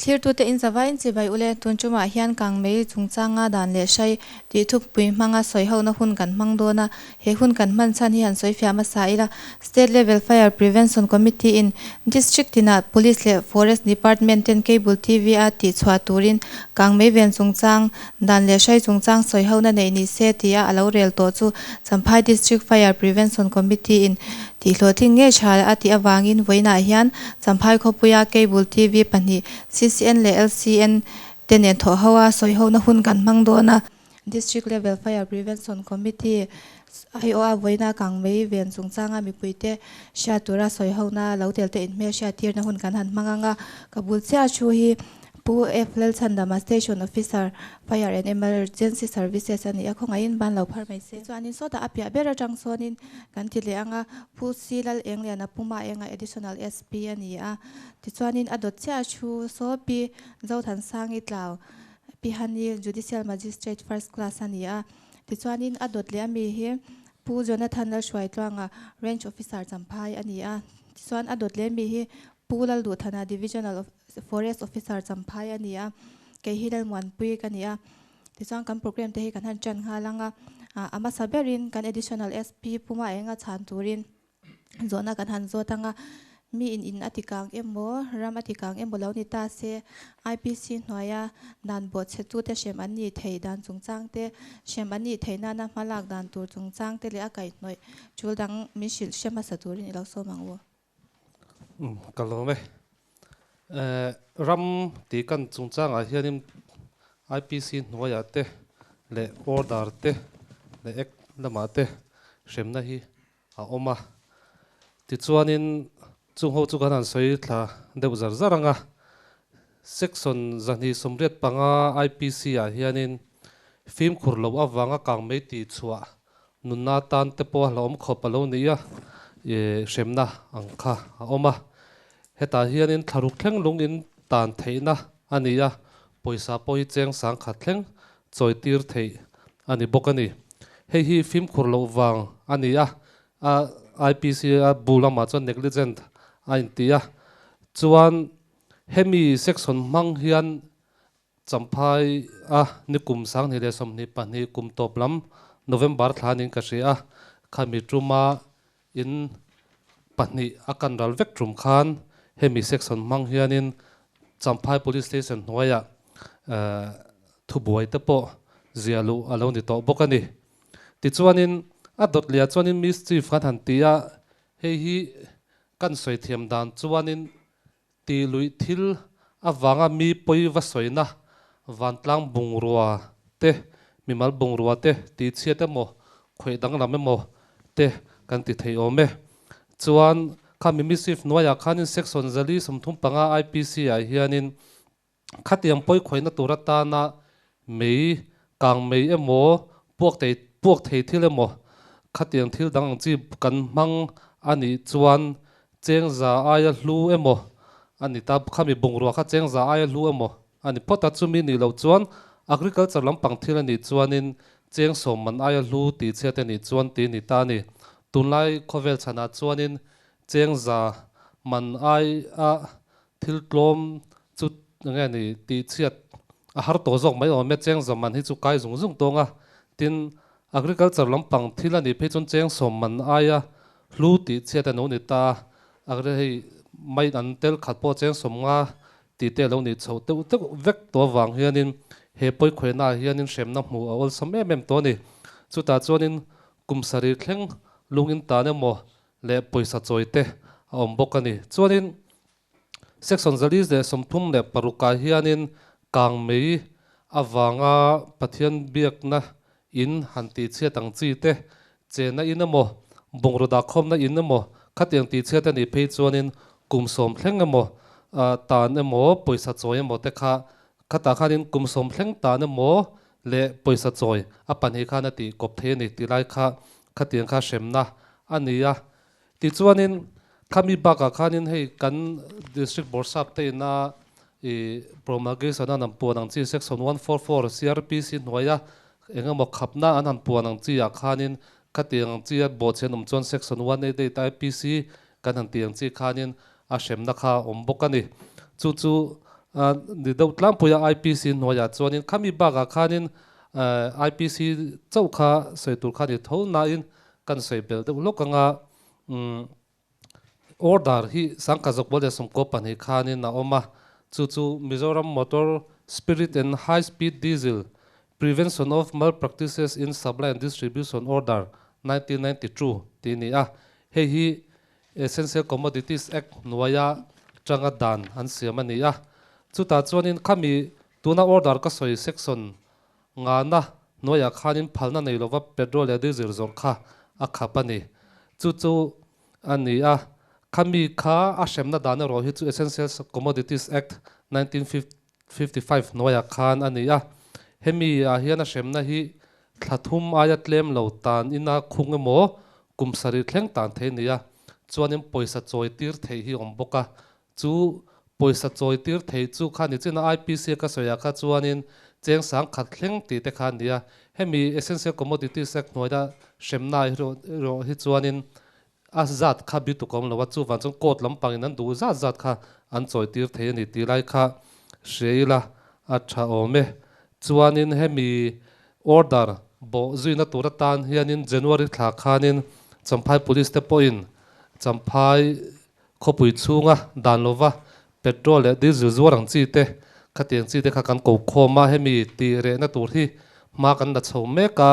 Thlirtute in zavaiin chibai ule, tun tumah hian kangmei chungchanga dan leh hrai tih thupui hmanga sawihona hun kan hmang dawn a, he hun kan hman chhan hi han sawifiah hmasa ila. State Level Fire Prevention Committee in District tinah Police leh Forest Department ten Cable TV a tihchhuah turin kangmei ven chungchang dan leh hrai chungchang sawihona neih ni se tia a lo rel tawh chu Champhai District Fire Prevention Committee in Tihhlawhtling ngei tha a tih avangin vawiinah hian Champhai khawpuia Cable TV pahnih CCN leh LCN te nen thawh ho a sawihona hun kan hmang dawn a. District Level Fire Prevention Committee aiawha vawiina kangmei ven chungchanga mipuite hriat tura sawihona lo tel te inhmel hriattirna hun kan han hmang ang a. Ka bul chiah thu hi Pu F Lalchhandama Station Officer, Fire and Emergency Services a ni a, khawngaihin ban lo phar mai se. Chuanin sawtah a piah ber atang sawnin kan ti leh ang a, Pu C Lalengliana Puma Enga Additional SP a ni a, tichuanin a dawt chiah a thu saw Pi Zothansangi Tlau, Pi Hani Judicial Magistrate First Class a ni a, tichuanin a dawt leh ami hi Pu Jonathan Lalhruaitluanga Range Officer Champhai a ni a, tichuan a dawt leh ami hi Pu Lalduhthana Divisional Forest Officer Champhai a ni a, kei hi Lalmuanpui ka ni a. Tichuan kan programme te hi kan han ṭan nghal ang a, a hmasa berin kan Additional SP Pu Maenga chhan turin zawhna kan han zawt ang a, mi in in a ti kang emaw, ram a ti kang emaw lo ni ta se, IPC hnuaia dan bawhchhetute hrem an nih theih dan chungchang te, hrem an nih theih nana hmalak dan tur chungchang te leh a kaihhnawih ṭul dang min hrilh hre hmasa turin i lo sawm ang u. Ka lawm e. Ram tih kan chungchangah hianin IPC hnuaiah te leh order te leh act lamah te hremna hi a awm a. Tichuanin chung ho chu kan han sawi thla deuh zar zar ang a. Section 285 IPC ah hianin fimkhur loh avanga kangmei tihchhuah Nunna tan te pawh a hlauhawm khawp a lo ni a, hremna ang kha a awm a. Hetah hianin thlaruk thleng lung in tan theihna a ni a, pawisa pawh hi cheng sangkhat thleng chawi tir theih a ni bawk a ni. Hei hi fimkhur loh vang a ni a, a IPC a bu lamah chuan negligent a inti a. Chuan hemi section hmang hian Champhai a nikum 2022 kum tawp lam November thla niin ka hria a, khami tuma in pahnih a kan ral vek tum khan hemi section hmang hianin Champhai Police Station hnuaiah thubuai te pawh zia luh a lo ni tawh bawk a ni. Tichuanin a dawt leh ah chuanin mischief kan han ti a, hei hi kan sawi thiam dan chuanin Ti luih thil avanga mi pawi va sawina vantlang bungrua te, mimal bungrua te ti chhiat emaw, khawih danglam emaw te kan ti thei awm e. Chuan kha Mimisif hnuaiah khanin Section 435 IPC ah hianin khatiang pawi khawihna tur atana mei, kang mei emaw, puak thei puak thei thil emaw khatiang thil dang ang chi kan hmang a nih chuan chengza aia hlu emaw a ni ta, khami bungrua kha chengza aia hlu emaw a ni phawt a, chumi nih loh chuan agriculture lampang thil a nih chuanin cheng sawm man aia hlu tih chhiat a nih chuan tih a ni ta a ni. Tunlai khawvel chhanah chuanin chengza man aia Thil tlawm chu enge ni tih chhiat a har tawh zawk mai awm e, cheng zawm man hi chu kai zung zung tawng a, tin agriculture lampang thil a nih phei chuan cheng sawm man aia hlu tih chhiat a lo ni ta a, agri hei mai an tel khat pawh cheng sawm nga tih te a lo nih chhoh deuh deuh vek tawh avang hianin he pawikhawihna ah hianin hremna hmuh a awlsam em em tawh a ni. Chutah chuanin kum sarih thleng lung in tan emaw leh pawisa chawi te a awm bawk a ni. Chuanin Section 436 ah hianin kangmei avanga Pathian biakna in han tihchhiat ang chi te, chenna in emaw, bungraw dahkhawmna in emaw khatiang tihchhiat a nih phei chuanin kum sawm thleng emaw tan emaw pawisa chawi emaw te kha khatah khanin kum sawm thleng tan emaw leh pawisa chawi a pahnih khan a tih kawp thei a ni tih lai kha khatiang kha hremna a ni a. Tichuanin khami bakah khanin hei kan District Bawrhsap te ina i promulgation an han puan ang chi Section 144 CRPC hnuaia eng emaw khapna an han puan ang chi ah khanin khatiang ang chi a bawhchhe an awm chuan Section 188 IPC kan han tih ang chi khanin a hremna kha a awm bawk a ni. Chu chu ni deuh tlangpui a IPC hnuaiah chuanin khami bakah khanin IPC chauh kha sawi tur kha ni tho nain kan sawi belh deuh lawk anga order hi sangkhat zawk leh 12 khanin a awm a, chu chu Mizoram Motor Spirit and High Speed Diesel Prevention of Malpractices in Supply and Distribution Order 1992 tih a ni a, hei hi Essential Commodities Act hnuaia tanga dan an siam a ni a. Chutah chuanin khami tuna order ka sawi section ngana hnuaiah khanin phalna nei lova petrol leh diesel zawrh kha a khap a ni. Chu chu a ni a, khami kha a hremna dan erawh hi chu Essential Commodities Act 1955 hnuaiah khan a ni a. Hemi ah hian a hremna hi thla thum aia tlem lo tan ina khung emaw kum sarih thleng tan thei a ni a, chuanin pawisa chawi tir theih hi a awm bawk a. Chu pawisa chawi tir thei chu kha nichina IPC a ka sawi ah kha chuanin cheng sang khat thleng tih te kha a ni a. Hemi Essential Commodities Act hnuaia hremna erawh hi chuanin a zat kha bi tuk a awm lo a, chuvang chuan court lampangin an duh zat zat kha an chawi tir thei a ni tih lai kha hria ila a tha awm e. Chuanin hemi order bawh zuina tur atan hianin January thla khanin Champhai Police te pawhin Champhai khawpui chhunga dan lova petrol leh diesel zuar ang chi te khatiang chi te kha kan ko khawm a, hemi tih rehna tur hi hma kan la chho mek a,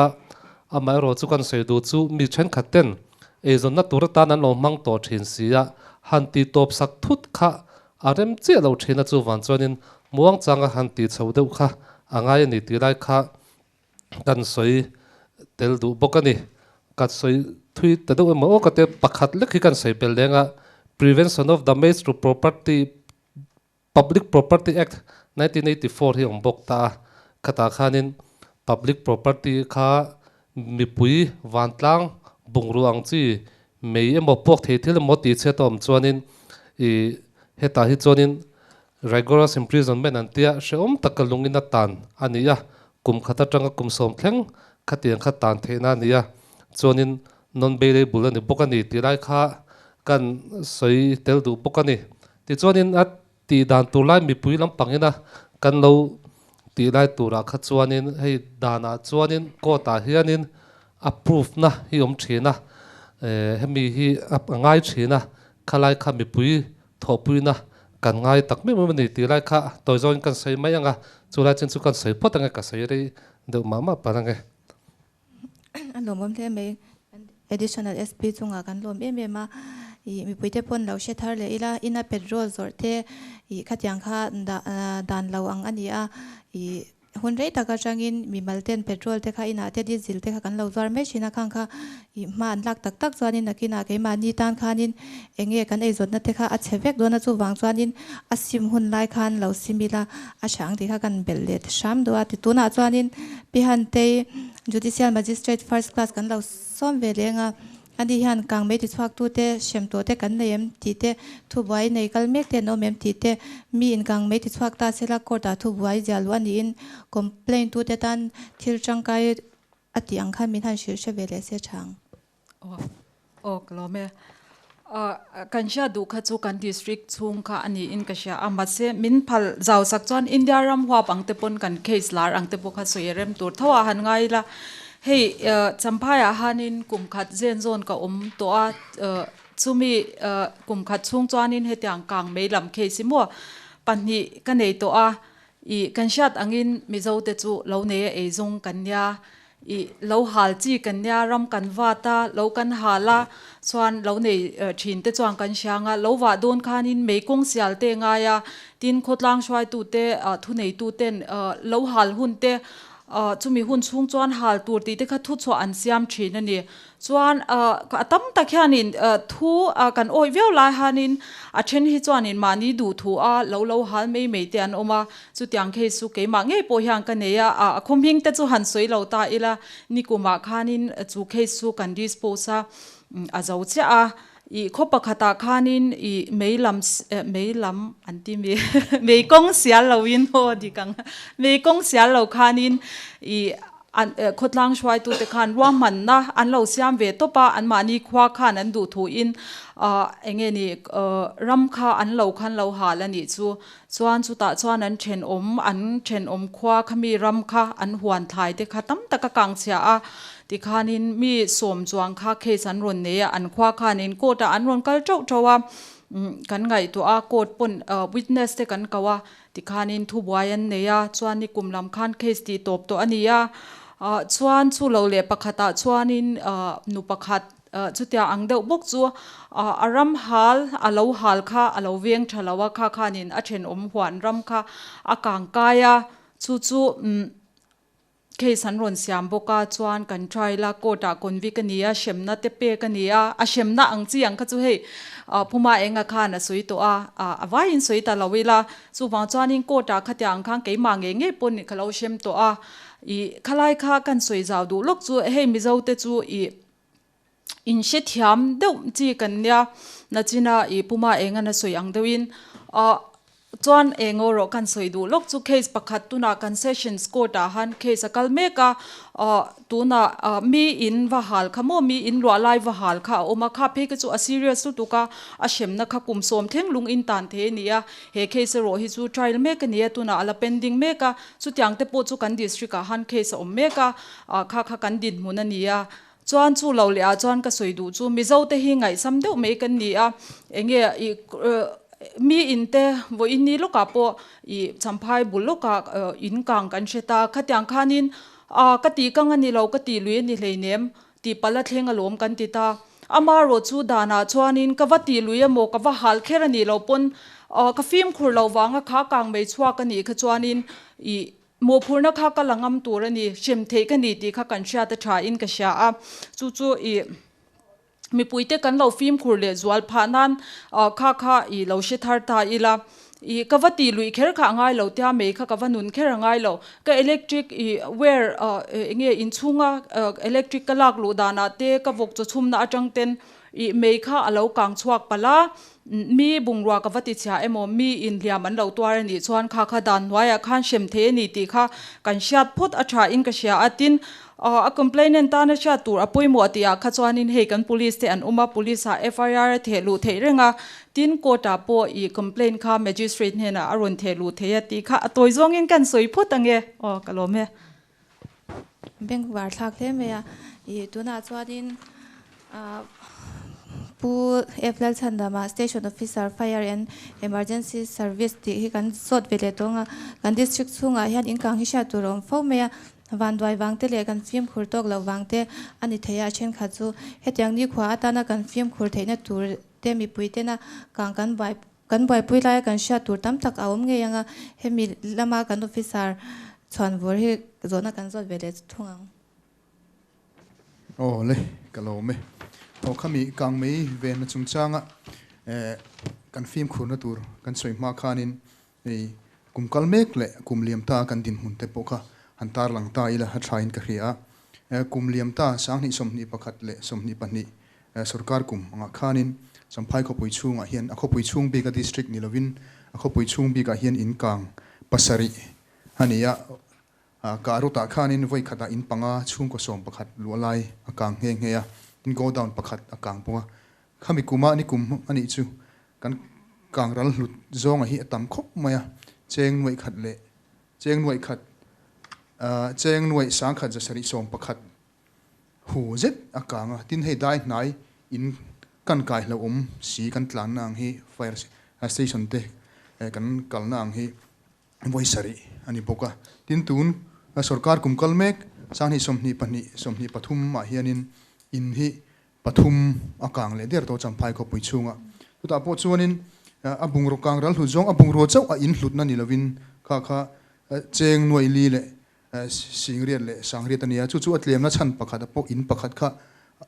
amaherawh chu kan sawi duh chu mi thenkhat ten eizawnna tur atan an lo hmang tawh thin si a, han tih tawp sak thut kha a rem chiah lo thin a, chuvang chuanin muang changa han tih chho deuh kha a ngai a ni tih lai kha kan sawi tel duh bawk a ni. Ka sawi thui ta deuh emaw aw ka tia pakhat lek hi kan sawi pel leng a, Prevention of Damage to Property Public Property Act 1984 hi a awm bawk ta a, khatah khanin public property kha mipui vantlang bungrua ang chi mei emaw puak thei thil emaw tih chhiat a awm chuanin ih hetah hi chuanin rigorous imprisonment an tia hrehawm taka lungin a tan a ni a, kum khat atanga kum sawm thleng khatiang kha tan theihna a ni a, chuanin non-bailable a ni bawk a ni tih lai kha kan sawi tel duh bawk a ni. Tichuanin a tih dan tur lai mipui lampangina kan lo tih lai turah kha chuanin hei danah chuanin court ah hianin a proof na hi awm thin a, hemi hi a ngai thin a, khalai kha mipui thawhpuina kan ngai tak meuh meuh a ni tih lai kha tawi zawngin kan sawi mai ang a, chulai chin chu kan sawi phawt ang e, ka sawi rei deuh mah mah palh ang e. A lawmawm hle mai. Additional SP chungah kan lawm em em a, ih mipuite pawn lo hre thar leh ila, ina petrol zawrh te ih khatiang kha dan lo ang a ni a, ih hun rei tak atangin mimal ten petrol te kha inah te diesel te kha kan lo zuar mai thin a, khang kha ih hma an lak tak tak chuanin nakinah keimahni tan khanin eng nge kan eizawtna te kha a chhe vek dawn a, chuvang chuanin a sim hun lai khan lo sim ila a tha ang tih kha kan belh leh hram duh a, ti tunah chuanin Pi Hantei Judicial Magistrate First Class kan lo sawm ve leng a, ani hian kang mei tichhuak tute hrem tawh te kan nei em tih te, thubuai nei kal mek te an awm em tih te, mi in kang mei tichhuak ta sela court ah thubuai ziah luh a niin complaint tute tan thil tangkai a tih ang khan min han hrilh hre ve leh se tha ang. Aw ka lawm e. Kan hriat duh kha chu kan district chhung kha a niin ka hria a, mahse min phal zau sak chuan India ram huap ang te pawn kan case lar ang te pawh kha sawi rem tur tho a han ngai ila. Hei Champhaiah hanin kum khat zen zawn ka awm tawh a, chumi kum khat chhung chuanin hetiang kang mei lam case hi maw pahnih ka nei tawh a, Ih, kan hriat angin Mizo te chu lo nei a ei zawng kan nia. Ih, lo hal chi kan nia, ram kan vat a, lo kan hal a, chuan lo nei thin te chuan kan hria ang a, lo vah dawn khanin mei kawng sial te ngai a, tin khawtlang hruaitu te, thuneitu ten lo hal hun te, chumi hun chhung chuan hal tur tih te kha thuchhuah an siam thin a ni. Chuan a tam tak hianin thu kan awih viau lai hanin a then hi chuanin mahni duh thu a lo lo hal mai mai te an awm a, chutiang case chu keimah ngei pawh hian ka nei a, a khawmhing te chu han sawi lo ta ila nikumah khanin chu case chu kan dispose a, a zo chiah a, ih khaw pakhatah khanin ih mei lam mei lam an ti mi mei kawng sial loin aw dik ang mei kawng sial lo khanin ih. An khawtlang hruaitute khan ruahmanna an lo siam ve tawp a, anmahni khua khan an duh thuin eng nge ni ram kha an lo khan lo hal a nih chu. Chuan chutah chuan an thenawm an thenawm khua kha mi ram kha an huan thlai te kha tam tak a kang chhia a, tikhanin mi sawm chuang kha case an rawn nei a, an khua khanin court ah an rawn kal teuh teuh a, kan ngaihtuah a court pawn witness te kan ko a. Tikhanin thubuai an nei a, chuan nikum lam khan case tih tawp tawh a ni a. Chuan chu lo leh pakhatah chuanin nu pakhat chutia ang deuh bawk chu a ram hal a lo hal kha a lo veng tha lo a, kha khanin a thenawm huan ram kha a kang kai a, chu chu Case an rawn siam bawk a, chuan kan trial a, court ah convict a ni a, hremna te pek a ni a, a hremna ang chi ang kha chu hei Phuma Enga khan a sawi tawh a, a vaiin sawi ta lo ila, chuvang chuanin court ah khatiang ang khan keimah ngei ngei pawn ka lo hrem tawh a, ih khalai kha kan sawi zau duh lawk chu hei Mizo te chu ih in hrethiam deuh chi kan nia, nachina ih Puma Engan a sawi ang deuhin ah Chuan eng aw rawh kan sawi duh lawk chu case pakhat tunah kan sessions court ah han case a kal mek a, ah tunah ah mi in va hal kha maw mi in luah lai va hal kha a awm a, kha phei kha chu a serious lutuk a, a hremna kha kum sawm thleng lung in tan thei a ni a, he case erawh hi chu trial mek a ni a, tunah a la pending mek a, chutiang te pawh chu kan district ah han case a awm mek a, ah kha kha kan dinhmun a ni a. Chuan chu lo leh ah chuan ka sawi duh chu Mizo te hi ngaihsam deuh mai kan ni a, enge ih mi in te vawiin ni lawkah pawh ih Champhai bul lawkah in kang kan hre ta, khatiang khanin ah ka tih kang a ni lo ka tih lui a ni hleinem tih pala thleng alawm kan ti ta. Amarawh chu danah chuanin ka va tih lui emaw ka va hal kher a nih loh pawn ka fimkhur loh vanga kha kang mai chhuak a nih kha chuanin ih Mawhphurhna kha ka la ngam tur a ni, hrem theih ka ni tih kha kan hriat a tha in ka hria a, chu chu i mipuite kan lo fimkhur leh zual phah nan kha kha i lo hre thar ta ila, i ka va tih luih kher kha a ngai lo tia mei kha ka va nun kher a ngai lo, ka electric i wire enge inchhunga electric ka lak luh danah te ka vawk chaw chhumna atang ten i mei kha a lo kang chhuak palh a, Mi bungrua ka va ti chhia emaw, mi inhliam an lo tuar a nih chuan kha kha dan hnuaiah khan hrem thei a ni tih kha kan hriat phawt a tha in ka hria a, tin a complainant tana hriat tur a pawimawh tih ah kha chuanin hei kan police te an awm a, police ah FIR a theh luh theih reng a, tin court ah pawh i complaint kha magistrate hnenah a rawn theh luh thei a tih kha a tawi zawngin kan sawi phawt ange aw ka lawm e. Bank var thlak hle mai a, ih tunah chuanin ah Pu F Lalchhandama Station Officer Fire and Emergency Service tih hi kan zawt ve leh tawh ang a, kan district chhungah hian in kang hi hriat tur a awm fo mai a, vanduai vang te leh kan fimkhur tawk loh vang te a ni thei a, a thenkhat chu hetiang nikhua atana kan fimkhur theihna tur te mipui tena kang kan buai Kan buaipui laia kan hriat tur tam tak a awm ngei ang a, hemi lama kan officer chhuan vur hi zawhna kan zawt ve leh thung ang. Aw le, ka lawm e. Aw khami kang mai venna chungchanga kan fimkhurna tur kan sawi hma khanin hei kum kal mek leh kum liam ta kan dinhmun te pawh kha han tarlang ta ila a thain ka hria a. Kum liam ta sanghnih 21 leh 22 Sorkar kum angah khanin Champhai khawpui chhungah hian a khawpui chhung bika district ni lovin a khawpui chhung bikah hian in kang pasarih a ni a, kah rutah khanin vawi khatah in panga chhungkaw 11 luah lai a kang nghe nghe a, tin godown pakhat a kang bawk a. Khami kuma ni kum a nih chu kan kang ral hlut zawnga hi a tam khawp mai a, cheng nuaih khat leh cheng nuaih khat cheng nuaih sangkhat zasarih 11 Hu zet a kang a, tin hei dai hnai in kan kai hlauhawm si kan tlanna ang hi fire station te kan kalna ang hi vawi sarih a ni bawk a. Tin tun sorkar kum kal mek sanghnih 22 23 ah hianin in hi pathum a kang leh der tawh Champhai khawpui chhungah. Chutah pawh chuanin a bungraw kang ral hlut zawng a bungrua chauh a in hlutna ni lovin kha kha cheng nuaih li leh Singriat leh Sangriat a ni a, chu chu a tlemna chhan pakhat a pawh in pakhat kha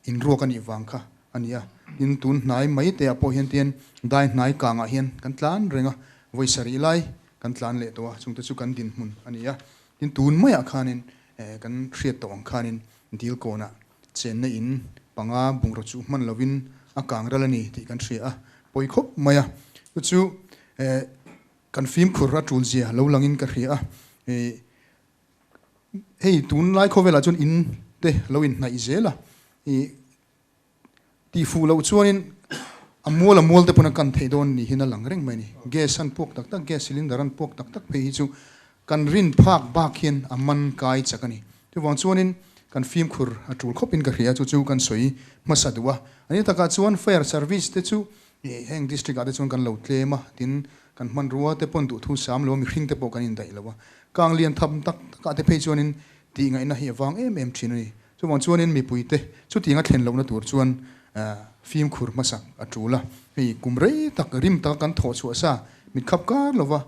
in ruak a nih vang kha a ni a. Tin, tun hnai mai te ah pawh hian tian dai hnai kangah hian kan tlan reng a, vawi sarih lai kan tlan leh tawh a, chungte chu kan dinhmun a ni a. Tin, tun maiah khanin kan hriat tawh ang khanin dil kawnah chenna in panga bungraw chu hman lovin a kang ral a ni tih kan hria a, pawi khawp mai a. Chu chu Kan fimkhur a tul zia lo langin ka hria a, Hei tunlai khawvelah chuan in te lo inhnaih zel a, ih tih fuh loh chuanin a mual a mual te pawn a kan theih dawn ni hian a lang reng mai a ni. Gas an puak tak tak, gas cylinder an puak tak tak phei hi chu kan rin phak bak hian a man kai chak a ni. Chuvang chuanin kan fimkhur a tul khawpin ka hria, chu chu kan sawi hmasa duh a. A ni takah chuan fire service te chu heng district ah te chuan kan lo tlem a, tin kan hmanrua te pawn duhthu sam lo a, mihring te pawh kan indaih lo a. Kang lian tham tak takah te phei chuanin tih ngaihna hi a vang em em thin a ni. Chuvang chuanin mipuite chutianga thlen lohna tur chuan fimkhur hmasak a tul a. Hei kum rei tak rim taka kan thawh chhuah sa mit khap kar lova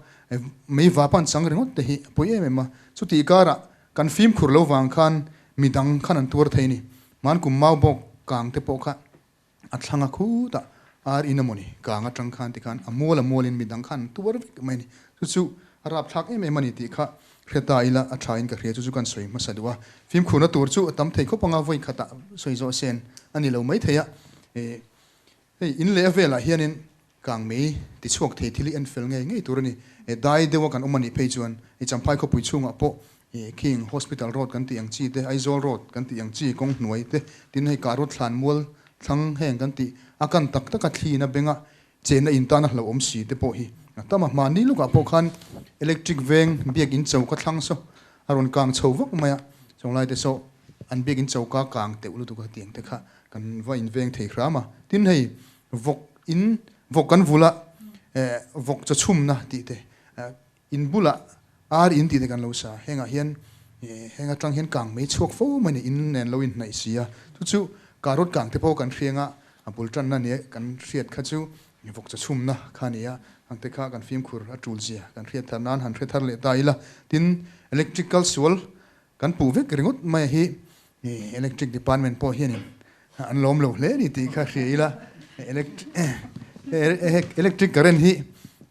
mei vapa an chang ringawt te hi a pawi em em a. Chutih karah kan fimkhur lo vang khan midang khan an tuar thei a ni. Hman kum mau bawk kang te pawh kha a thlang a khutah ar in amawni kang atang khan tikhan a mual a mualin midang khan an tuar vek mai a ni. Chu chu a rapthlak em em a ni tih kha hre ta ila a tha in ka hria chu chu kan sawi hmasa duh a. Fimkhurna tur chu a tam thei khawp anga vawi khatah sawi zawh sen a ni lo mai thei a. Hei in leh a velah hianin kang mei ti chhuak thei thil hi en fel ngei ngei tur a ni. Dai deuha kan awm a nih phei chuan i Champhai khawpui chhungah pawh King Hospital Road kan tih ang chi te, Aizawl Road kan tih ang chi kawng hnuai te, tin hei Karut thlan mual thlang heng kan tih a kan tak taka thlina benga chenna in tana hlauhawm si te pawh hi a tam a. Hmanni lukah pawh khan electric veng biakin choka thlang saw a rawn kang chho vak mai a, chawng lai te saw an biakin choka kang teuh lutuk a tiang te kha kan va inveng thei hram a. Tin hei vawk in vawk kan vula vawk chaw chhumna tih te in bulah ar in tih te kan lo sa hengah hian heng atang hian kang mei chhuak fo mai ni in nen lo inhnaih si a chu chu carrot kang te pawh kan hriang a a bul tanna nia kan hriat kha chu vawk chaw chhumna kha a ni a hang te kha kan fimkhur a tul zia kan hriat thar nan han hre thar leh ta ila tin electrical sual Kan puh vek ringawt mai hi electric department pawh hianin an lawm lo hle a ni tih kha hria ila, electric current hi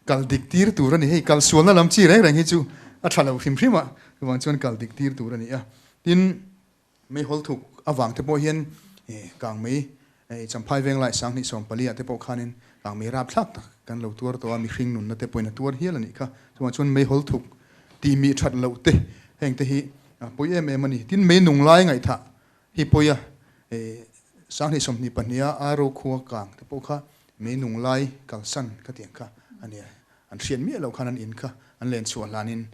kal dik tir tur a ni, hei kal sualna lam chi reng reng hi chu a tha lo hrim hrim a, chuvang chuan kal dik tir tur a ni a. Tin, meihawl thuk avang te pawh hian kang mei Champhai Venglai 2014 ah te pawh khanin kang mei rapthlak tak kan lo tuar tawh a, mihring nunna te pawhin a tuar hial a nih kha. Chuvang chuan meihawl thuk tih mi that loh te heng te hi a pawi em em a ni. Tin, mei nung lai ngaihthah hi pawi a, 2022 a Aro khua kang te pawh kha mei nung lai kalsan ka tih ang kha a nia. An hriat miah loh khan an in kha an len chhuah hlanin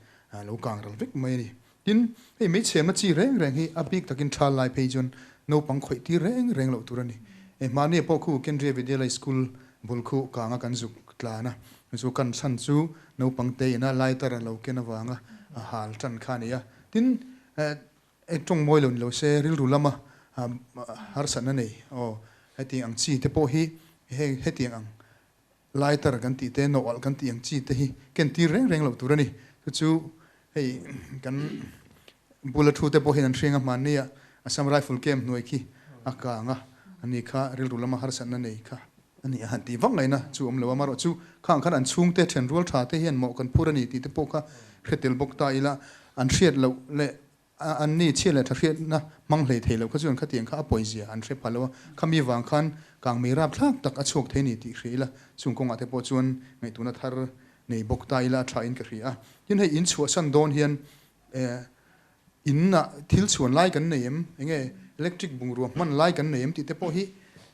lo kang ral vek mai a ni. Tin, hei hmeichhemna chi reng reng hi a bik takin tha lai phei chuan naupang khawih tir reng reng loh tur a ni. E mahni pawh khu Kendriya Vidyalaya School bul khu kanga kan zuk tlan a, chu kan chhan chu naupang te ina lighter a lo ken avanga a hal tan kha a ni a. Tin, e tawng mawi lo ni lo se rilru lama harsatna nei aw hetiang ang chi te pawh hi hetiang ang Lighter kan tih te, nawh alh kan tih ang chi te hi ken tir reng reng loh tur a ni. Chu chu hei kan bula thu te pawh hian an hriang a hmanni a, Assam Rifle camp hnuai khi a kang a, ani kha rilru lama harsatna nei kha a ni a han tih vak ngaihna chu awm lo a, amaherawhchu khang khan an chhungte then rual tha te hian mawh kan phur a ni tih te pawh kha hre tel bawk ta ila an hriat loh leh A, an ni chhia leh tha hriatna hmang hlei thei lo kha chuan khatiang kha a pawizia an hre pha lo a, khami vang khan kangmei rapthlak tak a chhuak thei ni tih hria ila, chung kawngah te pawh chuan ngaihtuahna thar nei bawk ta ila a tha in ka hria a. Tin hei in chhuahsan dawn hian eh in ah thil chhuan lai kan nei em, enge electric bungrua hman lai kan nei em tih te pawh hi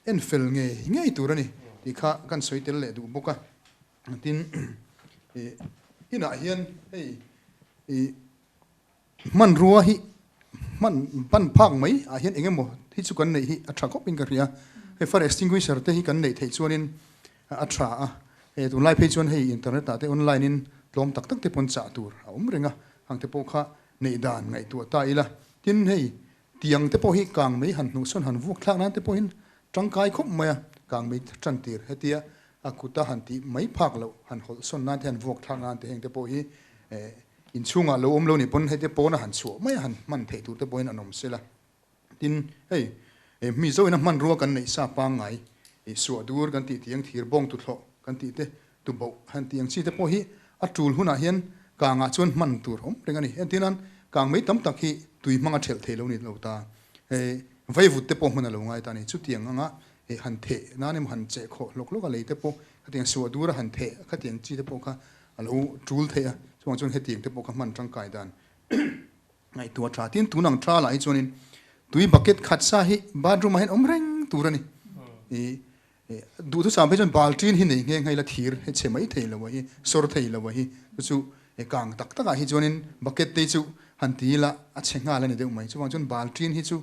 en fel ngei ngei tur a ni tih kha kan sawi tel leh duh bawk a. Tin eh inah hian hei ih. Hmanrua hi hman ban phak mai ah hian eng emaw hi chu kan neih hi a tha khawp in ka hria. Hei fire extinguisher te hi kan neih theih chuanin a tha a, hei tunlai phei chuan hei internet ah te online in tlawm tak tak te pawn chah tur a awm reng a, hang te pawh kha neih dan ngaihtuah ta ila. Tin hei tiang te pawh hi kang mei han hnuh sawn han vuak thlak nan te pawhin tangkai khawp mai a, kang mei tan tir hetia a kuta han tih mai phak loh han hawlh sawn nan te han vuak thlak nan te heng te pawh hi eh Inchhungah lo awm lo nih pawn hei te pawna han chhuah mai a han hman theih tur te pawhin an awm sela. Tin, hei Mizo ina hmanrua kan neih sa pangngai suah dur kan tih tih ang thir bawng tuthlawh kan tih te tuboh han tih ang chi te pawh hi a tul hunah hian kangah chuan hman tur awm reng a ni. Entirnan kang mei tam tak hi tui hmanga thelh thei lo ni lo ta. Hei vaivut te pawh hman a lo ngai ta a ni. Chutiang anga han theh nan emaw han cheh khawh hlawk hlawk a lei te pawh khatiang suah dura han theh khatiang chi te pawh kha A lo tul theih a, chuvang chuan hetiang te pawh kha hman tangkai dan Ngaihtuah tha tin tun ang tha lah hi chuanin tui bucket khat sa hi bathroom ah hian awm reng tur a ni. I duhthusam phei chuan baltin hi nei nghe nghei la thir he chhe mai thei lo a hi, sawr thei lo a hi. Chu chu kang tak tak ah hi chuanin bucket te chu han ti ila a chhe nghal a ni deuh mai. Chuvang chuan baltin hi chu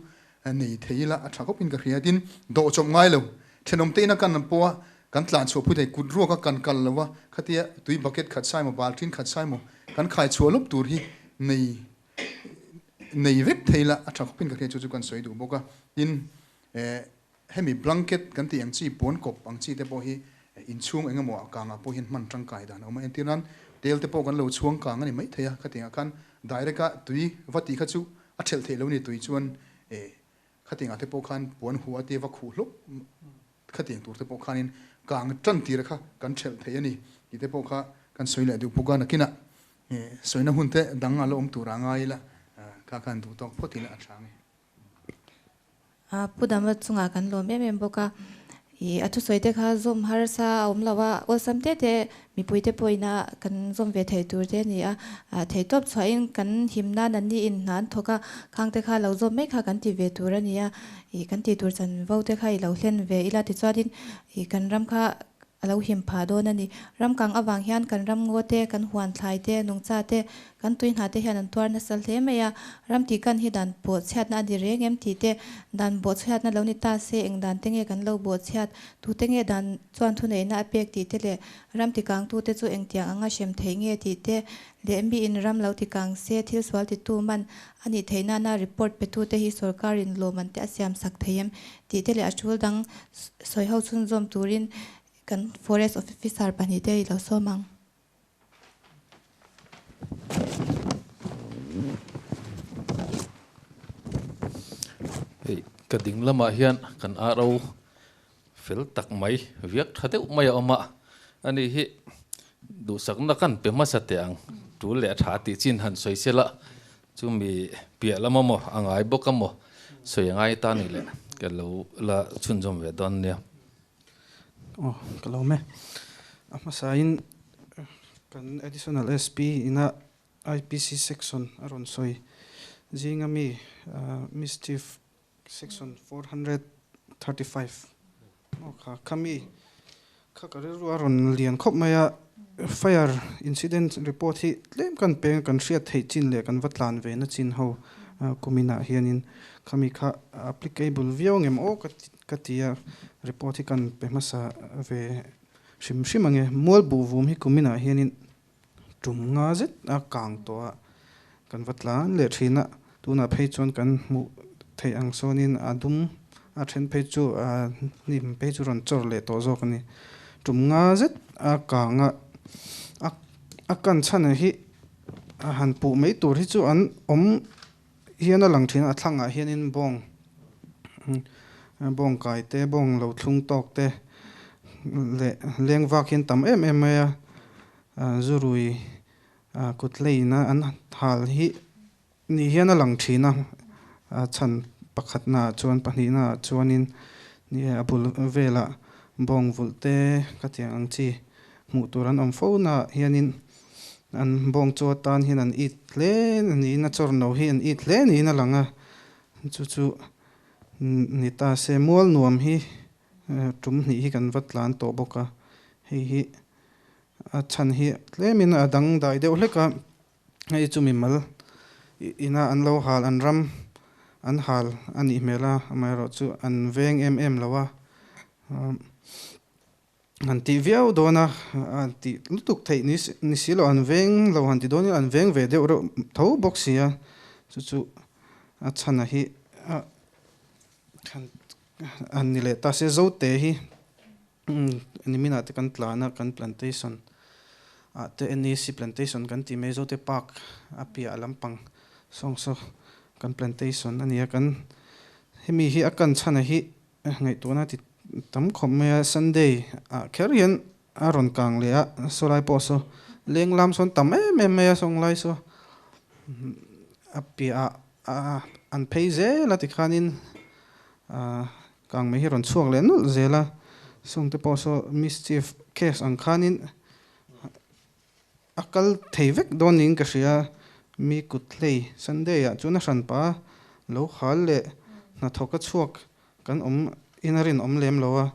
nei thei ila a tha khawp in ka hria. Tin dawh chawp ngai lo thenawm te ina kan pawh a kan tlan chhuah pui thei kut ruak a kan kal lo a khatia tui bucket khat sai maw baltin khat sai maw kan khai chhuah lawp tur hi nei nei vek thei la a tha khawp in ka hria chu chu kan sawi duh bawk a. Tin eh hemi blanket kan tih ang chi puan kawp ang chi te pawh hi inchhung eng emaw ah kangah pawh hian hman tangkai dan a awm a. Entir nan tel te pawh kan lo chhuang kang a ni mai thei a khatiangah khan direct a tui va tih kha chu a thelh theih lo a ni tui chuan eh khatiangah te pawh khan puan huh a tia va khuh hlawp Khatiang tur te pawh khanin kang tan tir kha kan thelh thei a ni tih te pawh kha kan sawi leh duh bawk a, nakinah sawina hun te dang a la awm tur a ngai ila kha khan duh tawk phawt ila a tha nge. Pu Dama chungah kan lawm em em bawk a, ih a thusawi te kha zawm harsa a awm lo a, awlsam te te mipui te pawhin a kan zawm ve thei tur te a ni a, theihtawp chhuahin kan him nan an niin hna an thawk a, khang te kha lo zawm mai kha kan ti ve tur a ni a. Ih kan tih tur chanvo te kha i lo hlen ve ila tichuanin ih kan ram kha a lo him phah dawn a ni. Ram kang avang hian kan ram ngaw te, kan huan thlai te, nungcha te, kan tui hna te hian an tuar nasa hle mai a. Ram tih kan hi dan bawh chhiatna a ni reng em tih te, dan bawh chhiatna lo ni ta se eng dan te nge kan lo bawh chhiat, tu te nge dan chuan thuneihna a pek tih te leh ram tikangtu te chu engtiang anga hrem theih nge tih te leh miin ram lo tikang se thil sual titu man A nih theih nana report petute hi sorkarin lawmman te a siam sak thei em tih te leh a tul dang sawi ho chhunzawm turin kan Forest Officer pahnih te i lo sawm ang. Hei ka ding lamah hian kan RO fel tak mai viak tha deuh mai a awm a, ani hi duhsakna kan pe hmasa teh ang tul leh tha tih chin han sawi sela chumi piah lam amaw a ngai bawk amaw sawi a ngai ta ni le ka lo la chhunzawm ve dawn nia. Aw ka lo me a hmasain kan additional SP ina IPC section a rawn sawi zinga mi mischief Section 435 maw kha khami kha ka rilru a rawn lian khawp mai a, fire incident report hi tlem kan peng a kan hriat theih chin leh kan va tlan ve na chin ho kuminah hianin khami kha applicable viau ngem aw ka ti a, report hi kan pe hmasa ve hrim hrim ange. Mual buh vum hi kuminah hianin Tum nga zet a kang tawh a, kan va tlan leh thin a, tunah phei chuan kan hmuh theih ang sawnin a dum a then phei chu a hnim phei chu rawn chawr leh tawh zawk a ni. Tum nga zet a kang a, a kan chhan hi a han puh mai tur hi chu an awm hian a lang thin a, a thlangah hianin bawng bawng kai te bawng lo thlung tawk te leh leng vak hian tam em em mai a. Zurui kut leina an hal hi ni hian a lang thin a, a chhan pakhatnaah chuan pahnihnaah chuanin ni a bul velah bawng vulh te ka tiang ang chi hmuh tur an awm fo naah hianin an bawng chu atan hian an it hle niin a chawr no hi an it hle niin a lang a, chu chu ni ta se mual nuam hi tum hnih hi kan va tlan tawh bawk a, hei hi A chhan hi tlemin a dang dai deuh hlek a, hei chu mimal ina an lo hal an ram an hal a nih hmel a, amaherawh chu an veng em em lo a, han tih viau dawn a, a tih lutuk theih ni si lo an veng lo han ti dawn ila an veng ve deuh reuh tho bawk si a, chu chu a chhan a hi a ni leh ta se Zote hi. Niminah te kan tlan a, kan plantation ah te NEC plantation kan tih mai Zote Park a piah lampang sawng saw kan plantation a ni a, kan hemi hi a kan chhan a hi ngaihtuahna ti tam khawp mai a, Sunday ah kher hian a rawn kang leh a, saw lai pawh saw leng lam sawn tam em em mai a sawng lai saw a piah ah an phei zel a tikhanin Kang mai hi rawn chhuak leh nawlh zel a, sawngte pawh saw mischief case ang khanin a kal thei vek dawn niin ka hria. Mi kut hlei Sunday ah chuan a hranpa lo hal leh hnathawk a chhuak kan awm in a rinawm lem lo a,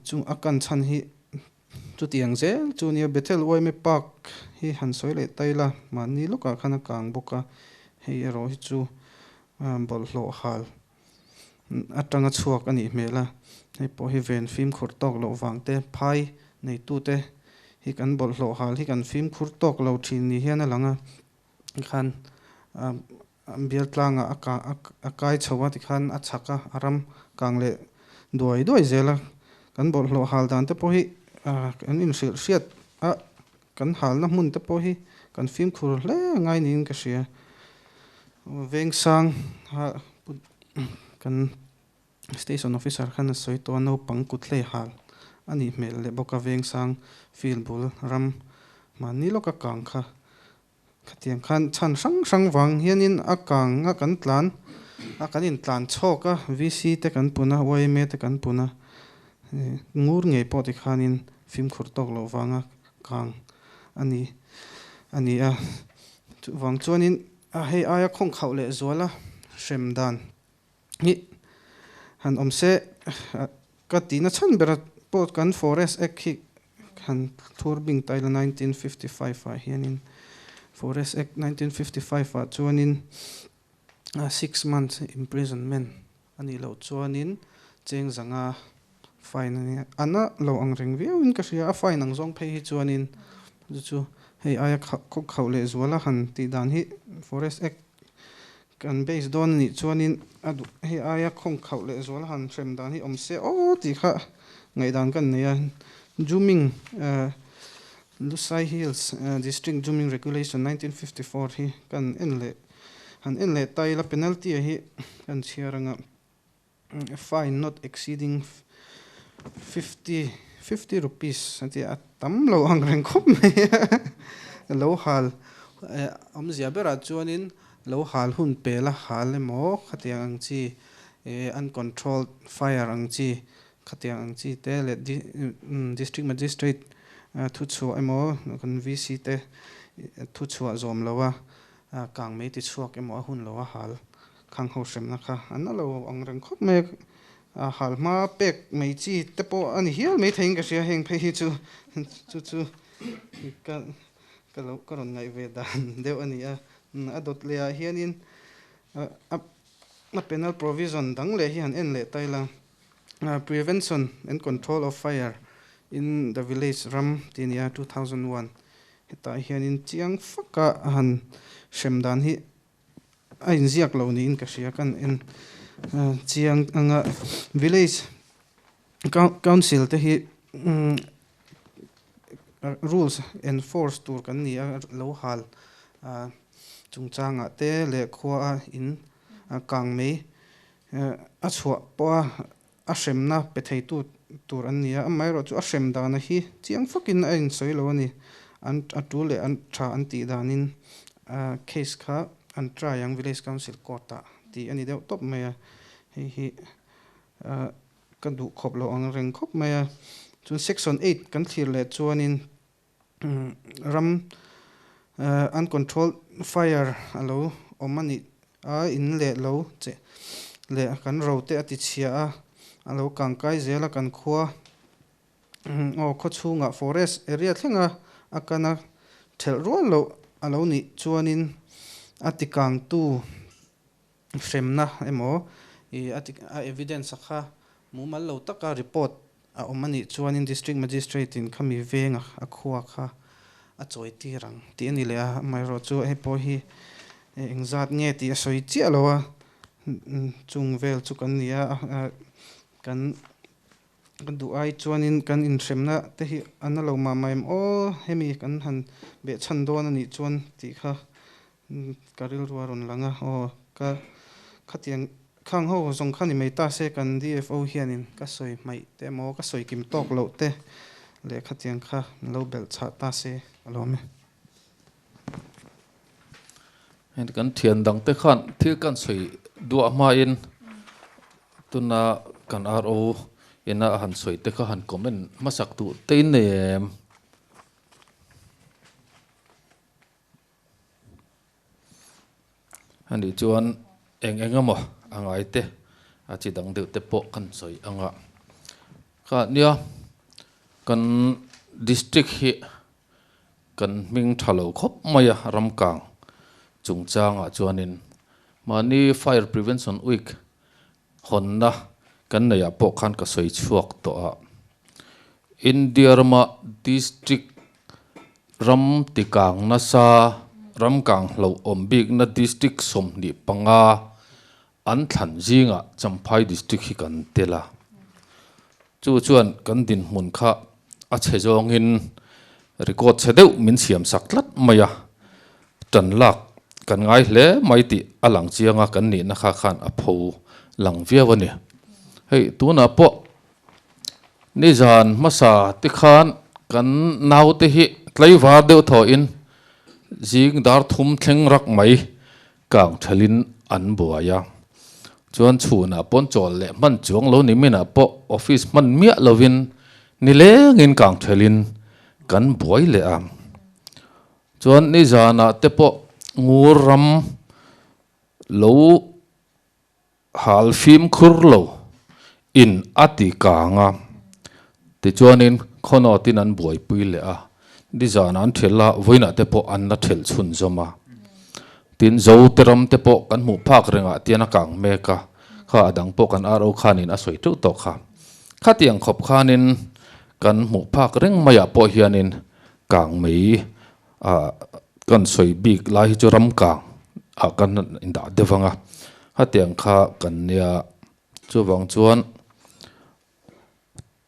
chung a kan chhan hi chutiang zel chu nia. Bethel Uaime Park hi han sawi leh ta ila, mahni lawkah khan a kang bawk a, hei erawh hi chu bawlhhlawh hal atanga chhuak a nih hmel a, hei pawh hi ven fimkhur tawk loh vang te, phai neitute hi kan bawlhhlawh hal hi kan fimkhur tawk lo thin ni hian a lang a, khan bial tlangah a a kai chho a tikhan a chhak a, a ram kang leh duai duai zel a, kan bawlhhlawh hal dan te pawh hi kan inhrilh hriat a, kan halna hmun te pawh hi kan fimkhur hle ngai niin ka hria. Vengsang kan Station officer khan a sawi tawh a, naupang kut hlei hal a nih hmel leh bawk a, Vengsang field bul ram mahni lawka kang kha khatiang khan chhan hrang hrang vang hianin a kang a kan tlan a kan intlan chhawk a, VC te kan pun a, yma te kan pun a, ngur ngei pawh tikhanin fimkhur tawk loh vanga kang a ni a ni a, chuvang chuanin hei aia khawngkhauh leh zuala hrem dan hi han awm se ka tihna chhan ber pawh kan Forest Act hi han thur bing ta ila 1955 ah hianin Forest Act 1955 ah chuanin 6 months imprisonment a nih loh chuanin cheng zanga fine a ni a, ana lo ang reng viauin ka hria a fine ang zawng phei hi chuanin chu chu hei aia khawk khauh leh zuala han tih dan hi Forest Act kan base dawn a nih chuanin a duh hei aia khawng khauh leh zual han hrem dan hi awm se aw tih kha ngaihdan kan nei a. Jhuming Lushai Hills District Jhuming Regulation 1954 hi kan en leh han en leh ta ila penalty a hi kan chhiar anga fine not exceeding 50 rupees a ti a tam lo ang reng khawp mai lo hal awmzia berah chuanin lo hal hun pela hal emaw khatiang ang chi uncontrolled fire ang chi khatiang ang chi te leh district magistrate thu chhuah emaw kan VC te thu chhuah zawm lo a kang mai ti chhuak emaw a hun lo a hal khang ho hremna kha an lo ang reng khawp mai a hal hma pek mai chi te pawh a ni hial mai theiin ka hria heng phei hi chu chu chu ka ka lo ka rawn ngaih ve dan deuh a ni a a dawt leh ah hianin a penal provision dang leh hi han en leh ta ila Prevention and Control of Fire in the Village ram tih a ni a 2001 hetah hianin chiang faka han hrem dan hi a inziak lo niin ka hria kan en chiang anga village council te hi rules enforce tur kan ni a lo hal chungchangah te leh khua a in kang mai a chhuah pawh a a hremna pe thei tu tur an ni a amaherawh chu a hrem dana hi chiang fakin a insawi lo a ni an a tu leh an tha an tih danin case kha an try ang village council court ah tih a ni deuh tawp mai a hei hi ka duh khawp lo ang reng khawp mai a chuan section 8 kan thlir leh chuanin ram uncontrolled fire alo awm ani a in leh lo che leh kan ro te a ti chhia a alo kangkai zel a kan khua aw khaw chhungah forest area thlenga a kana thelh rual loh alo nih chuanin a ti kang tu hremna emaw a evidence a kha mumal lo taka report a awm anih chuanin district magistrate in khami venga a khua kha a chawi tir ang tih ani leh a amaherawh chu hei pawh hi engzat nge tih a sawi chiah lo a chung vel chu kan ni a kan duh ai chuanin kan inhremna te hi an lo mah mah em aw hemi kan han beh chhan dawn anih chuan tih kha ka rilru a rawn lang a aw ka khatiang khang ho zawng kha ni mai ta se kan DFO hianin ka sawi hmaih te emaw ka sawi kim tawk loh te leh khatiang kha lo belh chhah ta se a lawm e. Heng kan thian dang te khan thil kan sawi duah hmain tuna kan RO ina han sawi te kha han comment hmasak duh te in nei em. Ani chuan eng eng emaw a ngai te a chi dang deuh te pawh kan sawi ang a. Kha nia kan district hi kan hming tha lo khawp mai a ramkang chungchangah chuanin mahni fire prevention week hawnna kan neihah pawh khan ka sawi chhuak tawh a. India rama district ram tikang nasa, ram kang hlauhawm bikna district 25 an thlan zingah Champhai district hi kan tel a. Chu chuan kan dinhmun kha a chhe zawngin record chhe deuh min siam sak tlat mai a, tan lak kan ngai hle mai tih a lang chiang a, kan nihna kha khan a pho lang viau a ni. Hei tunah pawh Nizan hmasa te khan kan naute hi tlaivar deuh thawhin zing dar thum thleng rak mai kang thelin an buai a. Chuan chhunah pawn chawl leh hman chuang lo ni minah pawh office hman miah lovin nilengin kang thelin kan buai leh a. Chuan nizanah te pawh ngur ram lo Hal fimkhur lo in a ti kang a, tichuanin khawnawtin an buaipui leh a, nizan an thelh a, vawiinah te pawh an la thelh chhunzawm a. Tin, Zote ram te pawh kan hmuh phak rengah tian a kang mek a, kha a dang pawh kan RO khanin a sawi teuh tawh kha. Khatiang khawp khanin kan hmuh phak reng maiah pawh hianin kang mai Ah kan sawi bik lai hi chu ram kang ah kan indah deuh ang a, hetiang kha kan nia. Chuvang chuan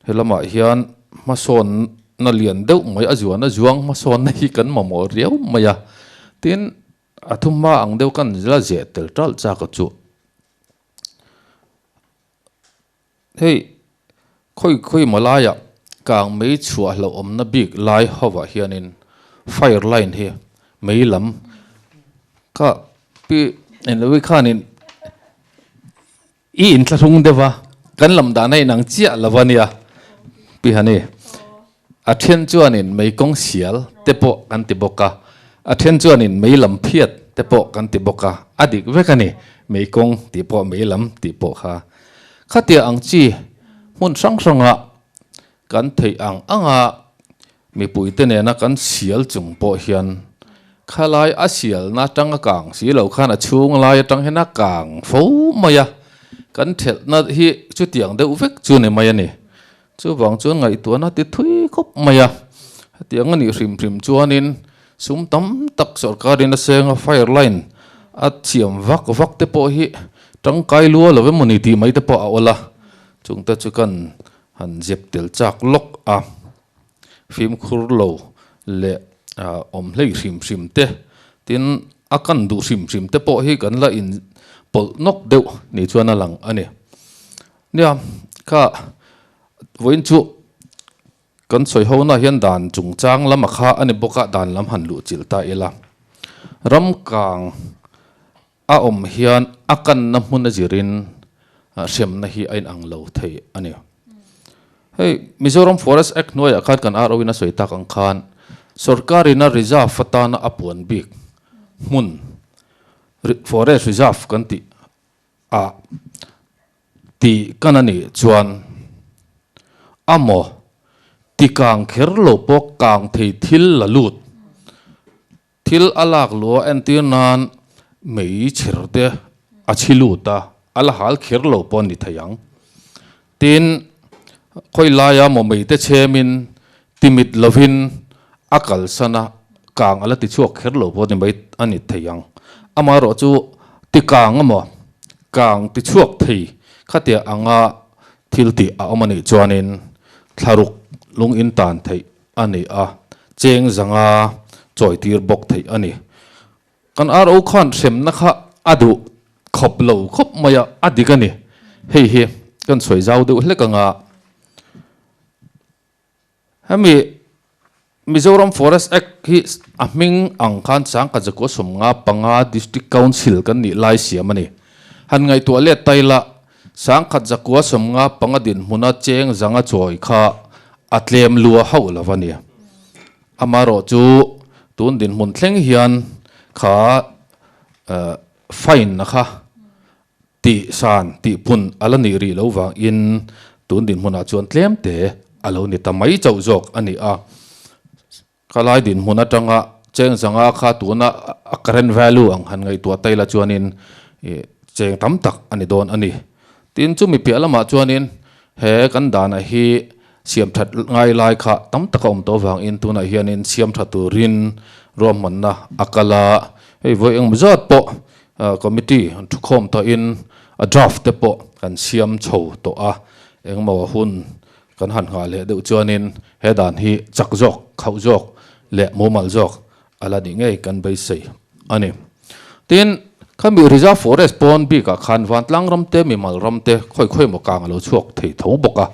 he lamah hian hmasawnna lian deuh mai a zuan a zuang hmasawnna hi kan mamawh riau mai a, tin a thumhma ang deuh kan la zeh tel ṭalh chak a chu. Hei, khawi khawi maw laiah kang mei chhuah hlauhawmna bik lai hovah hianin fire line hi mei lam kha pi englo hi khanin i inthlahrung deuh a, kan lam dan a inang chiah lo a nia pi Hani. A then chuanin mei kawng sial te pawh kan ti bawk a, a then chuanin mei lam phiat te pawh kan ti bawk a, a dik vek a ni, mei kawng tih pawh mei lam tih pawh kha. Khatia ang chi hmun hrang hranga kan theih ang anga mipuite nena kan sial chung pawh hian khalai a sialna atang a kang si lo khan a chhung lai atang hian a kang fo mai a, kan thelhna hi chutiang deuh vek chu ni mai a ni. Chuvang chuan ngaihtuahna ti thui khawp mai a, hetiang a nih hrim hrim chuanin sum tam tak sorkarin a seng a, fire line a thiam vak vak te pawh hi tangkai lua lo emaw ni tih mai te pawh a awl a, chungte chu kan han zep tel chak lawk a, fimkhur lo leh awm hlei hrim hrim te, tin a kan duh hrim hrim te pawh hi kan la in pawlh nawk deuh ni chuan a lang a ni. Nia, kha vawiin chu kan sawi ho na hian dan chungchang lam a kha a ni bawk a, dan lam han luh chilh ta ila. Ram kang a awm hian a kanna hmun a zirin hremna hi a inang lo thei a ni. Hei Mizoram Forest Act hnuaiah khan kan RO in a sawi tak ang khan sorkarin a reserve atana a puan bik hmun Forest Reserve kan tih A tih kan a nih chuan a maw ti kang kher lo pawh kang thei thil la lut. Thil a lak luh a entir nan mei chher te a chhi lut a, a la hal kher lo pawh a ni thei ang. Tin, khawi laia maw mei te chhemin timit lovin a kalsan a, kang a la ti chhuak kher lo pawh ni mai a ni thei ang. Amaherawhchu ti kang emaw, kang ti chhuak thei khatia anga thil tih a awm a nih chuanin thlaruk lung in tan theih a ni a, cheng zanga chawitir bawk theih a ni. Kan RO khan hremna kha a duh khawp lo khawp mai a, a dik a ni. Hei hi kan sawi zau deuh hlek anga Hemi Mizoram Forest Act hi a hming ang khan Sangkhat Zakua 55 District Council kan nih lai siam a ni. Han ngaihtuah let ta ila, Sangkhat Zakua 55 dinhmuna cheng zanga chawi kha a tlem lua hauh lo a ni. Amaherawhchu tun dinhmun thleng hian kha. fine na kha tih san tih pun a la nih rih loh vangin tun dinhmunah chuan tlem te a lo ni ta mai chauh zawk a ni a. Khalai dinhmun atanga cheng zanga kha tuna a current value ang han ngaihtuah ta ila chuanin cheng tam tak a ni dawn a ni. Tin, chumi piah lamah chuanin he kan dana hi siam that ngai lai kha tam tak a awm tawh avangin tunah hianin siam tha turin ruahmanna a kal a, hei vawi engmaw zat pawh committee an thukhawm tawhin a draft te pawh kan siam chho tawh a, engmaw hun Kan han nghah leh deuh chuanin he dan hi chak zawk, khauh zawk leh mumal zawk a la nih ngei kan beisei a ni. Tin, khami Reserve Forest pawn bikah khan vantlang ram te, mimal ram te khawi khawi maw kang a lo chhuak thei tho bawk a.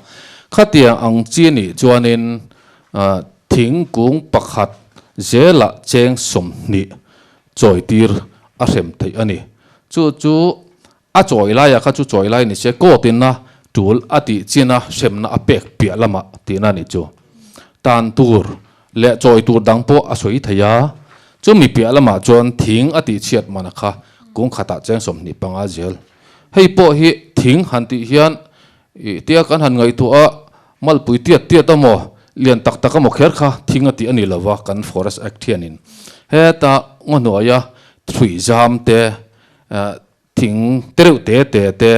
Khatiang ang chi nih chuanin thingkung pakhat zelah cheng 20 chawitir a hrem theih a ni. Chu chu A chawi laia kha chu chawi lai ni se court in a tul a tih chin a hremna a pek piah lamah tihna a nih chu. Tan tur leh chawi tur dang pawh a sawi thei a, chumi piah lamah chuan thing a tih chhiat mana kha kung khatah cheng 25 zel. Hei pawh hi thing han tih hian ih tia kan han ngaihtuah a, malpui tiat tiat a maw, lian tak tak a maw kher kha thing a tih a ni lova kan Forest Act hianin heta ngaw hnuaia thui zam te Thing te reuh te te te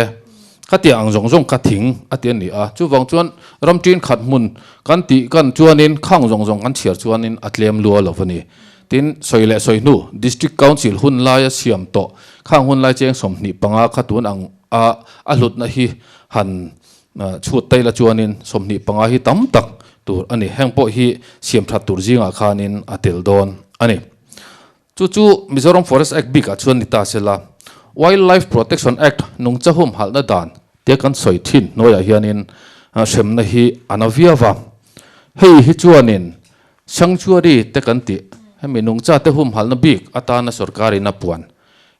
khatiang ang zawng zawng kha thing a ti a ni a, chuvang chuan ram ṭin khat hmun kan tih kan chuanin khang zawng zawng kan chhiar chuanin a tlem lua lo a ni. Tin, sawi leh sawi hnu District Council hun laia siam tawh khang hun lai cheng 25 kha tun ang a a hlutna hi han chhut taila chuanin 25 hi tam tak tur a ni. Heng pawh hi siam ṭhat tur zingah khanin a tel dawn a ni. Chu chu Mizoram Forest Act bikah chuan ni ta sela, Wildlife Protection Act nungcha humhalhna dan tia kan sawi thin hnuaiah hianin hremna hi a na viau va. Hei hi chuanin sanctuary te kan tih, hemi nungcha te humhalhna bik atana sorkarin a puan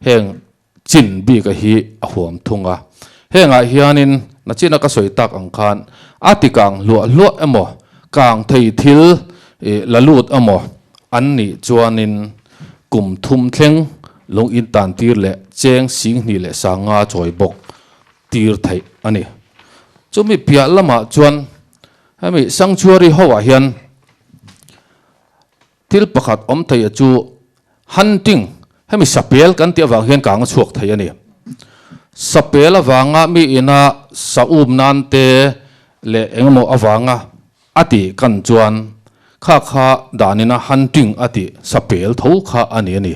heng chin bika hi a huam thung a. Hengah hianin nachina ka sawi tak ang khan a ti kang hluah hluah emaw, kang thei thil la lut emaw an nih chuanin kum thum thleng lung in tan tir leh cheng 2500 chawi bawk tir theih a ni. Chumi piah lamah chuan hemi sanctuary ho ah hian Thil pakhat awm thei a chu hunting, hemi sapel kan tih avang hian kang a chhuak thei a ni. Sapel avanga mi ina sa um nan te leh engemaw avanga a tih kan chuan kha kha danina hunting a tih sapel tho kha a ni a ni.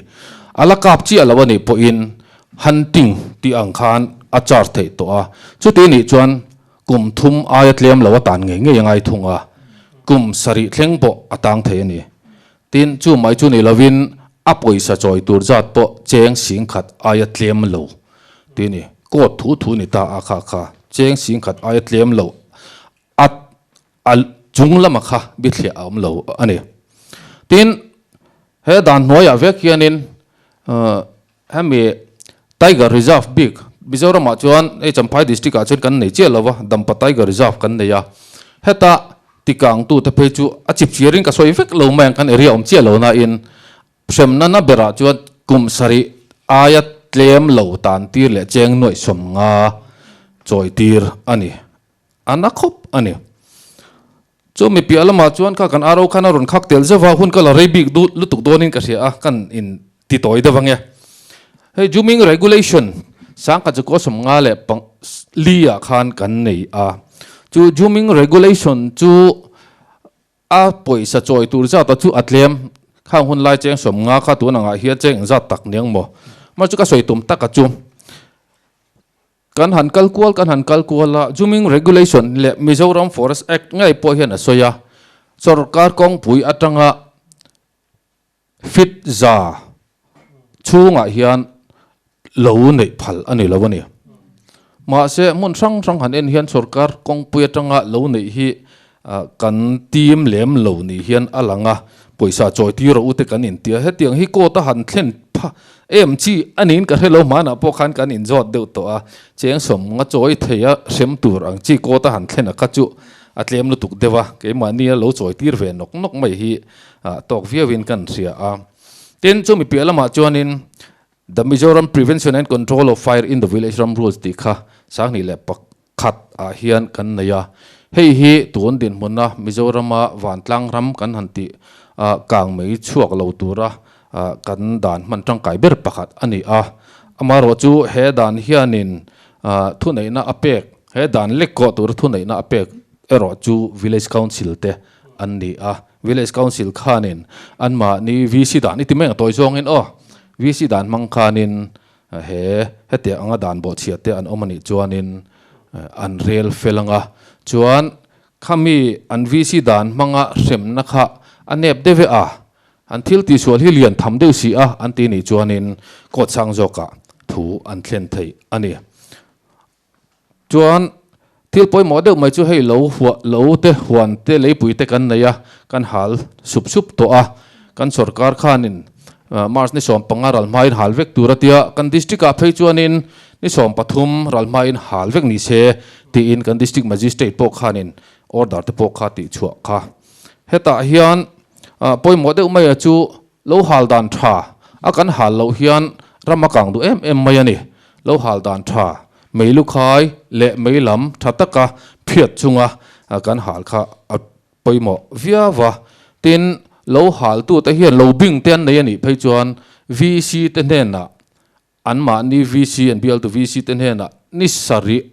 A la kap chiah lo a nih pawhin hunting tih ang khan a charge theih tawh a, chuti nih chuan Kum thum aia tlem lo a tan ngei ngei a ngai thung a, kum sarih thleng pawh a tang thei a ni. Tin, chu mai chu ni lovin a pawisa chawi tur zat pawh cheng 10,000 aia tlem lo tih a ni. Court thu thu ni ta a kha kha cheng 10,000 aia tlem lo a a chung lama kha bithliah a awm lo a ni. Tin, he dan hnuaiah vek hianin Hemi Tiger Reserve bik Mizoramah chuan hei Champhai District ah chuan kan nei chiah lo va, Dampa Tiger Reserve kan nei a. Heta tikangtute phei chu a chip chiarin ka sawi vek lo mai ang, kan area awm chiah lo nain hremna na berah chuan kum sarih aia tlem lo tan tir leh cheng nuaih 50 chawi tir a ni. A na khawp a ni. Chu mi piah lamah chuan kha kan RO khan a rawn khak tel zeuh a, hun ka la rei bik duh lutuk dawnin ka hria a, kan in ti tawi deuh ange. Hei Zooming Regulation sangkhat chu kaw 54 leh ah khan kan nei a, chu Zooming Regulation chu a pawisa chawi tur zata chu a tlem, khang hun lai cheng 50 kha tun angah hian cheng engzat tak niang maw? Mah chu ka sawi tum taka chu. Kan han kal kual kan han kal kual a, Zooming Regulation leh Mizoram Forest Act ngei pawh hian a sawi a, sorkar kawngpui atanga fit za chhungah hian lo neih phal a ni lo a ni. Mahse, hmun hrang hrang han en hian sorkar kawngpui atanga lo neih hi kan team lem lo ni hian a lang a, pawisa chawi tir rawh u te kan intia, hetiang hi court a han thlen pha em chi a niin ka hre lo, hmanah pawh khan kan inzawt deuh tawh a, cheng 50 chawi thei a hrem tur ang chi court a han thlen a kha chu a tlem lutuk deuh a, keimahnia lo chawi tir ve nawk nawk mai hi tawk viauin kan hria a, tin chumi piah lamah chuanin. The Mizoram Prevention and Control of Fire in the Village Ram Rules tih kha 2001 ah hian kan nei a. Hei hi tun dinhmuna Mizorama vantlang ram kan han tih kang mai chhuak lo tura kan dan hman tangkai ber pakhat a ni a. Amaherawhchu he dan hianin thuneihna a pek, he dan lek kawh tura thuneihna a pek erawh chu Village Council te an ni a. Village Council khanin anmahni VC dan i ti mai ang tawi zawngin aw, VC dan hmang khanin he hetiang anga dan bawhchhiah te an awm a nih chuanin an rel fel ang a. Chuan khami an VC dan hmanga hremna kha a nep deuh e a, an thil tihsual hi lian tham deuh si a an ti nih chuanin court sang zawkah thu an thlen thei a ni. Chuan thil pawimawh deuh mai chu hei lo huah lo te huan te leipui te kan nei a, kan hal sup sup tawh a, kan sorkar khanin March ni 15 ral hmain hal vek tur a tia, kan district ah phei chuanin ni 13 ral hmain hal vek ni se tiin kan district magistrate pawh khanin order te pawh kha tih chhuah kha. Hetah hian pawimawh deuh maia chu Lo hal dan tha a kan hal loh hian ram a kang duh em em mai a ni. Lo hal dan tha, mei lukhai leh mei lam tha taka phiat chunga kan hal kha a pawimawh viau a. Tin, lo haltute hian lo bing te an nei a nih phei chuan VC te hnenah anmahni VC an bialtu VC te hnenah ni sarih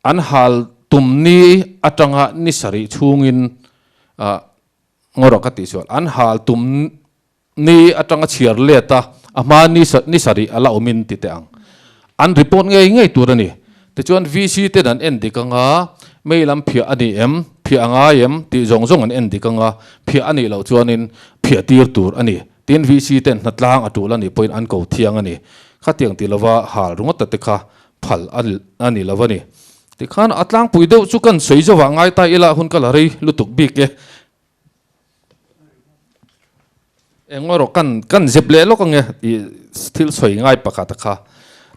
An hal tum ni atanga ni sarih chhungin ngawrh ka tih chuan an hal tum ni atanga chhiar let a, a hma ni ni sarih a la awmin ti teh ang. An report ngei ngei tur a ni. Tichuan VC ten an en dik anga mei lam phiah a ni em, phiah a ngai em tih zawng zawng an en dik anga phiah a nih loh chuanin phiah tir tur a ni. Tin VC ten hnatlang a tul a nih pawhin an ko thiang a ni. Khatiang ti lova hal ringawt ta te kha phal a ni lo a ni. Tikhan a tlangpui deuh chu kan sawi zauh ah ngai ta ila hun ka la rei lutuk bik e. Eng erawh kan kan zep leh lawk ange tih thil sawi ngai pakhat a kha.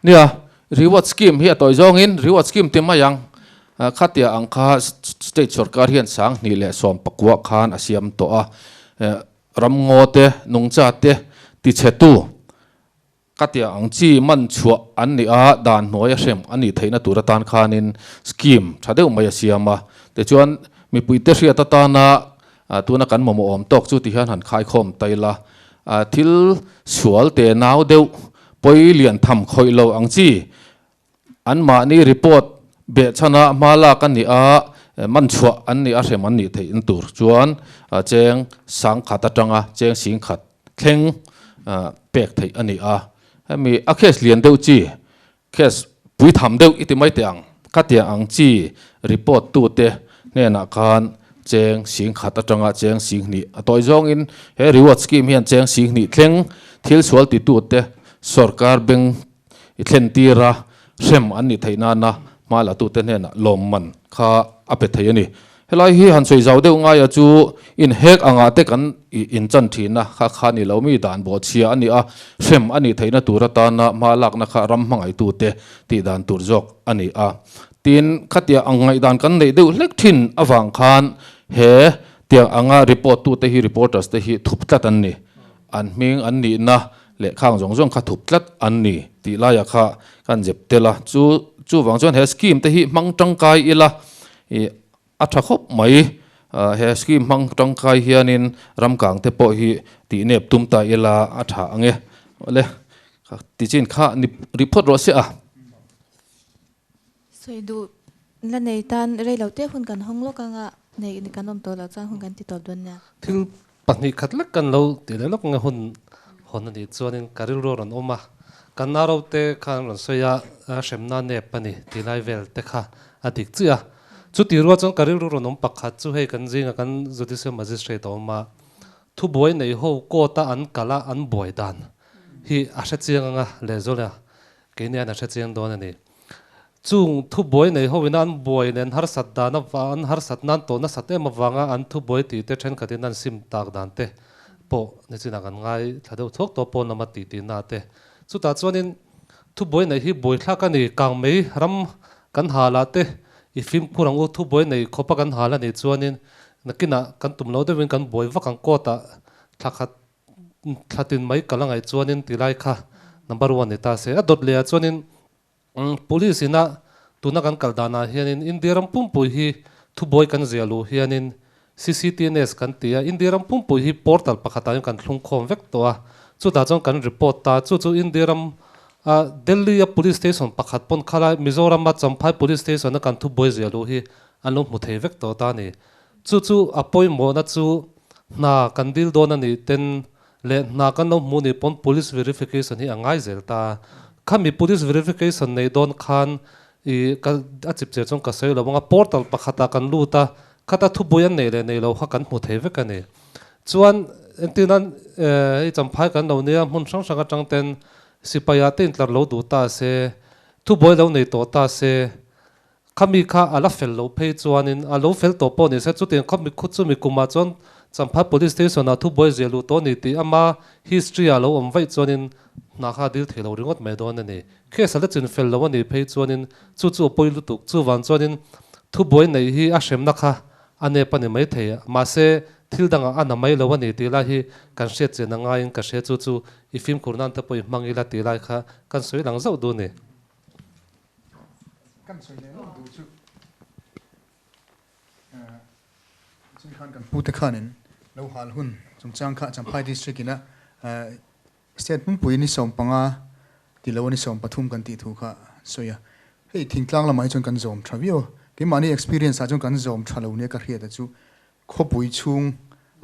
Nia, reward scheme hi a tawi zawngin reward scheme ti mai ang. Khatia ang kha state sorkar hian 2019 khan a siam tawh a. Ramngaw te, nungcha te tichhetu Ka tia ang chi man chhuah an nih a, dan hnuai a hrem a nih theihna tur atan khanin scheme tha deuh mai a siam a. Tichuan, mipuite hriat atana tuna kan mamawh awm tawk chu tihian han khaikhawm ta ila, thil sual te nau deuh pawi lian tham khawih lo ang chi anmahni report behchhana hma lak a nih a, man chhuah an nih a hrem an nih theihna tur chuan cheng 10,000 atanga cheng 10,000 thleng pek theih a ni a. Hemi a case lian deuh chi, case pui tham deuh i ti mai teh ang, khatiang ang chi report tute hnenah khan cheng 10,000 atanga cheng 2,000 a tawi zawngin he reward scheme hian cheng 2,000 thleng thil sual titute sorkar beng i thlen tir a, hrem an nih theih nana hma la tute hnenah lawmman kha a pe thei a ni. Helai hi han sawi zau deuh ngaia chu inhek angah te kan inchan thin a, kha kha ni lo mi dan bawhchhia a ni a, hrem a nih theihna tur atana hma lakna kha ram hmangaihtute tih dan tur zawk a ni a. Tin, khatia ang ngaihdan kan neih deuh hlek thin avang khan he tiang anga report tute hi reporters te hi thup tlat an ni. An hming an nihna leh khang zawng zawng kha thup tlat an ni tih laiah kha kan zep tel a, chu chuvang chuan he scheme te hi hmang tangkai ila ih a tha khawp mai, he scheme hmang tangkai hianin ramkang te pawh hi tih nep tum ta ila a tha ang e, awle tichin kha ni ri phawt rawh se a. Sawi duh la nei tan rei lo te hun kan hawng lawk anga nei kan awm tawh loh chuan hun kan ti tawp dawn nia. Thil pahnih khat lek kan lo ti leh lawk nge hun hawn a nih chuanin ka rilru a rawn awm a, kan naro te khan rawn sawi a, hremna nep a ni tih lai vel te kha a dik chiah a. Chuti rual chuan ka rilru rawn awm pakhat chu hei kan zinga kan Judicial Magistrate a awm a, thubuai nei ho court a an kal a an buai dan hi a hrechiang anga lehzual a keini an a hrechiang dawn a ni. Chung thubuai nei ho ina an buai leh an harsat dan avang, an harsat nan tawh nasat em avanga an thubuai tih te thenkhatin an sim tak dan te pawh nichinah kan ngai thla deuh thuak tawh pawn lama tih tihna te. Chutah chuanin thubuai neih hi buaithlak a ni, kangmei ram kan hal ah te i fimkhur ang u, thubuai nei khawpa kan hal a nih chuanin nakinah kan tum lo deuhin kan buai vak ang court ah thla khat. Thlatin mai kal a ngaih chuanin tilai kha number one ni ta se. A dawt leh ah chuanin police ina tuna kan kal danah hianin India ram pumpui hi thubuai kan ziah luh hianin CCTNS kan ti a, India ram pumpui hi portal pakhatah hian kan thlung khawm vek tawh a, chutah chuan kan report ta, chu chu India ram a Delhi a police station pakhat pawn khalai Mizoram a Champhai police station a kan thubuai ziah luh hi an lo hmu thei vek tawh ta a ni. Chu chu a pawimawhna chu hna kan dil dawn a nih ten leh hna kan lo hmuh nih pawn police verification hi a ngai zel ta. Khami police verification nei dawn khan i ka a chip che chuan ka sawi lo ang a, portal pakhatah kan lut a, khata thupui an neih leh neih lo kha kan hmu thei vek a ni. Chuan entir nan hei Champhai kan lo nia hmun hrang hrang atang ten sipai ah te intlar lo duh ta se, thubuai lo nei tawh ta se, Khami kha a la fel loh phei chuanin a lo fel tawh pawh ni se, chutiang khawp mi khut chu mi kumah chuan Champhai Police Station ah thubuai ziah luh tawh ni tih ama history ah lo awm vaih chuanin hna kha a dil thei lo ringawt mai dawn a ni. Case a la chin fel lo a nih phei chuanin chu chu a pawi lutuk. Chuvang chuanin thubuai neih hi a hremna kha a nep a ni mai thei a, mahse thil dangah a na mai lo a ni tih lai hi kan hriat chian a ngaiin ka hria chu chu i fimkhur nan te pawh i hmang ila tih lai kha kan sawi lang zauh duh a ni. Kan sawi leh lawk duh chu chin khan kan pute khanin lo hal hun chungchang kha Champhai District ina state hmunpui ni 15 ti lo ni 13 kan tih thu kha sawi a. Hei thingtlang lamah hi chuan kan zawm tha viau a, keimahni experience ah chuan kan zawm tha lo nia ka hriat a chu khawpui chhung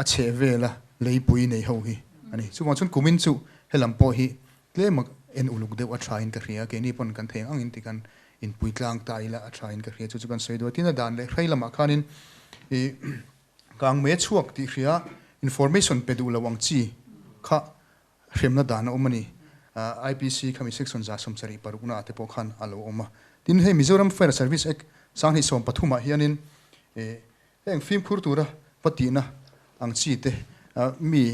a chheh vela leipui nei ho hi a ni. Chuvang chuan kumin chu helam pawh hi tlem a en uluk deuh a tha in ka hria, keini pawn kan thei ang angin ti khan inpui tlang ta ila a tha in ka hria, chu chu kan sawi duh a. Tin a dan leh hrei lamah khanin ih kang mei a chhuak tih hria information pe duh lo ang chi kha hremna dan a awm a ni. IPC khami section 76 na ah te pawh khan a lo awm a. Tin hei Mizoram Fire Service Act 2013 ah hianin ih Heng fimkhur tura va tihna ang chi te mi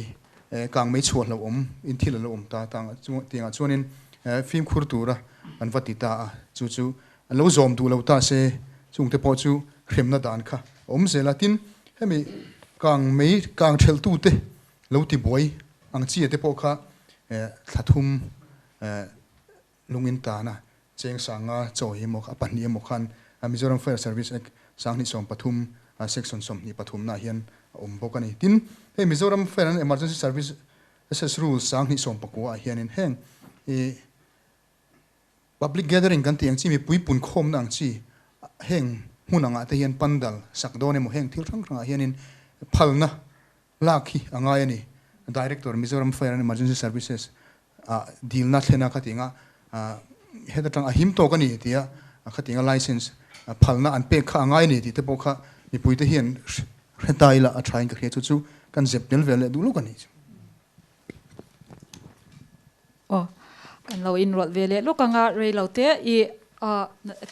kang mei chhuah hlauhawm in thil a lo awm ta tiangah chuanin fimkhur tura an va ti ta a, chu chu an lo zawm duh lo ta se chungte pawh chu hremna dan kha a awm zel a. Tin, hemi kang mei kang thelhtute lo tibuai ang chi te pawh kha thla thum Lungin tana cheng sanga chaw emaw a pahnih emaw khan Mizoram Fire Service Act 2013 Section 23 nah hian a awm bawk a ni. Tin, hei Mizoram Fire and Emergency Service SS Rules 2019 ah hianin heng i Public Gathering kan tih ang chi mipui punkhawmna ang chi heng hmun angah te hian pandal sak dawn emaw heng thil hrang hrangah hianin phalna lak hi a ngai a ni. Director, Mizoram Fire and Emergency Services ah dilna thlen a khatinga heta tang a him tawk a ni tia khatinga license phalna an pek kha a ngai a ni tih te pawh kha mipui te hian hre ta ila a tha in ka hria chu chu kan zep tel ve leh duh lawk a ni. Aw, kan lo inrawlh ve leh lawk anga rei lo te i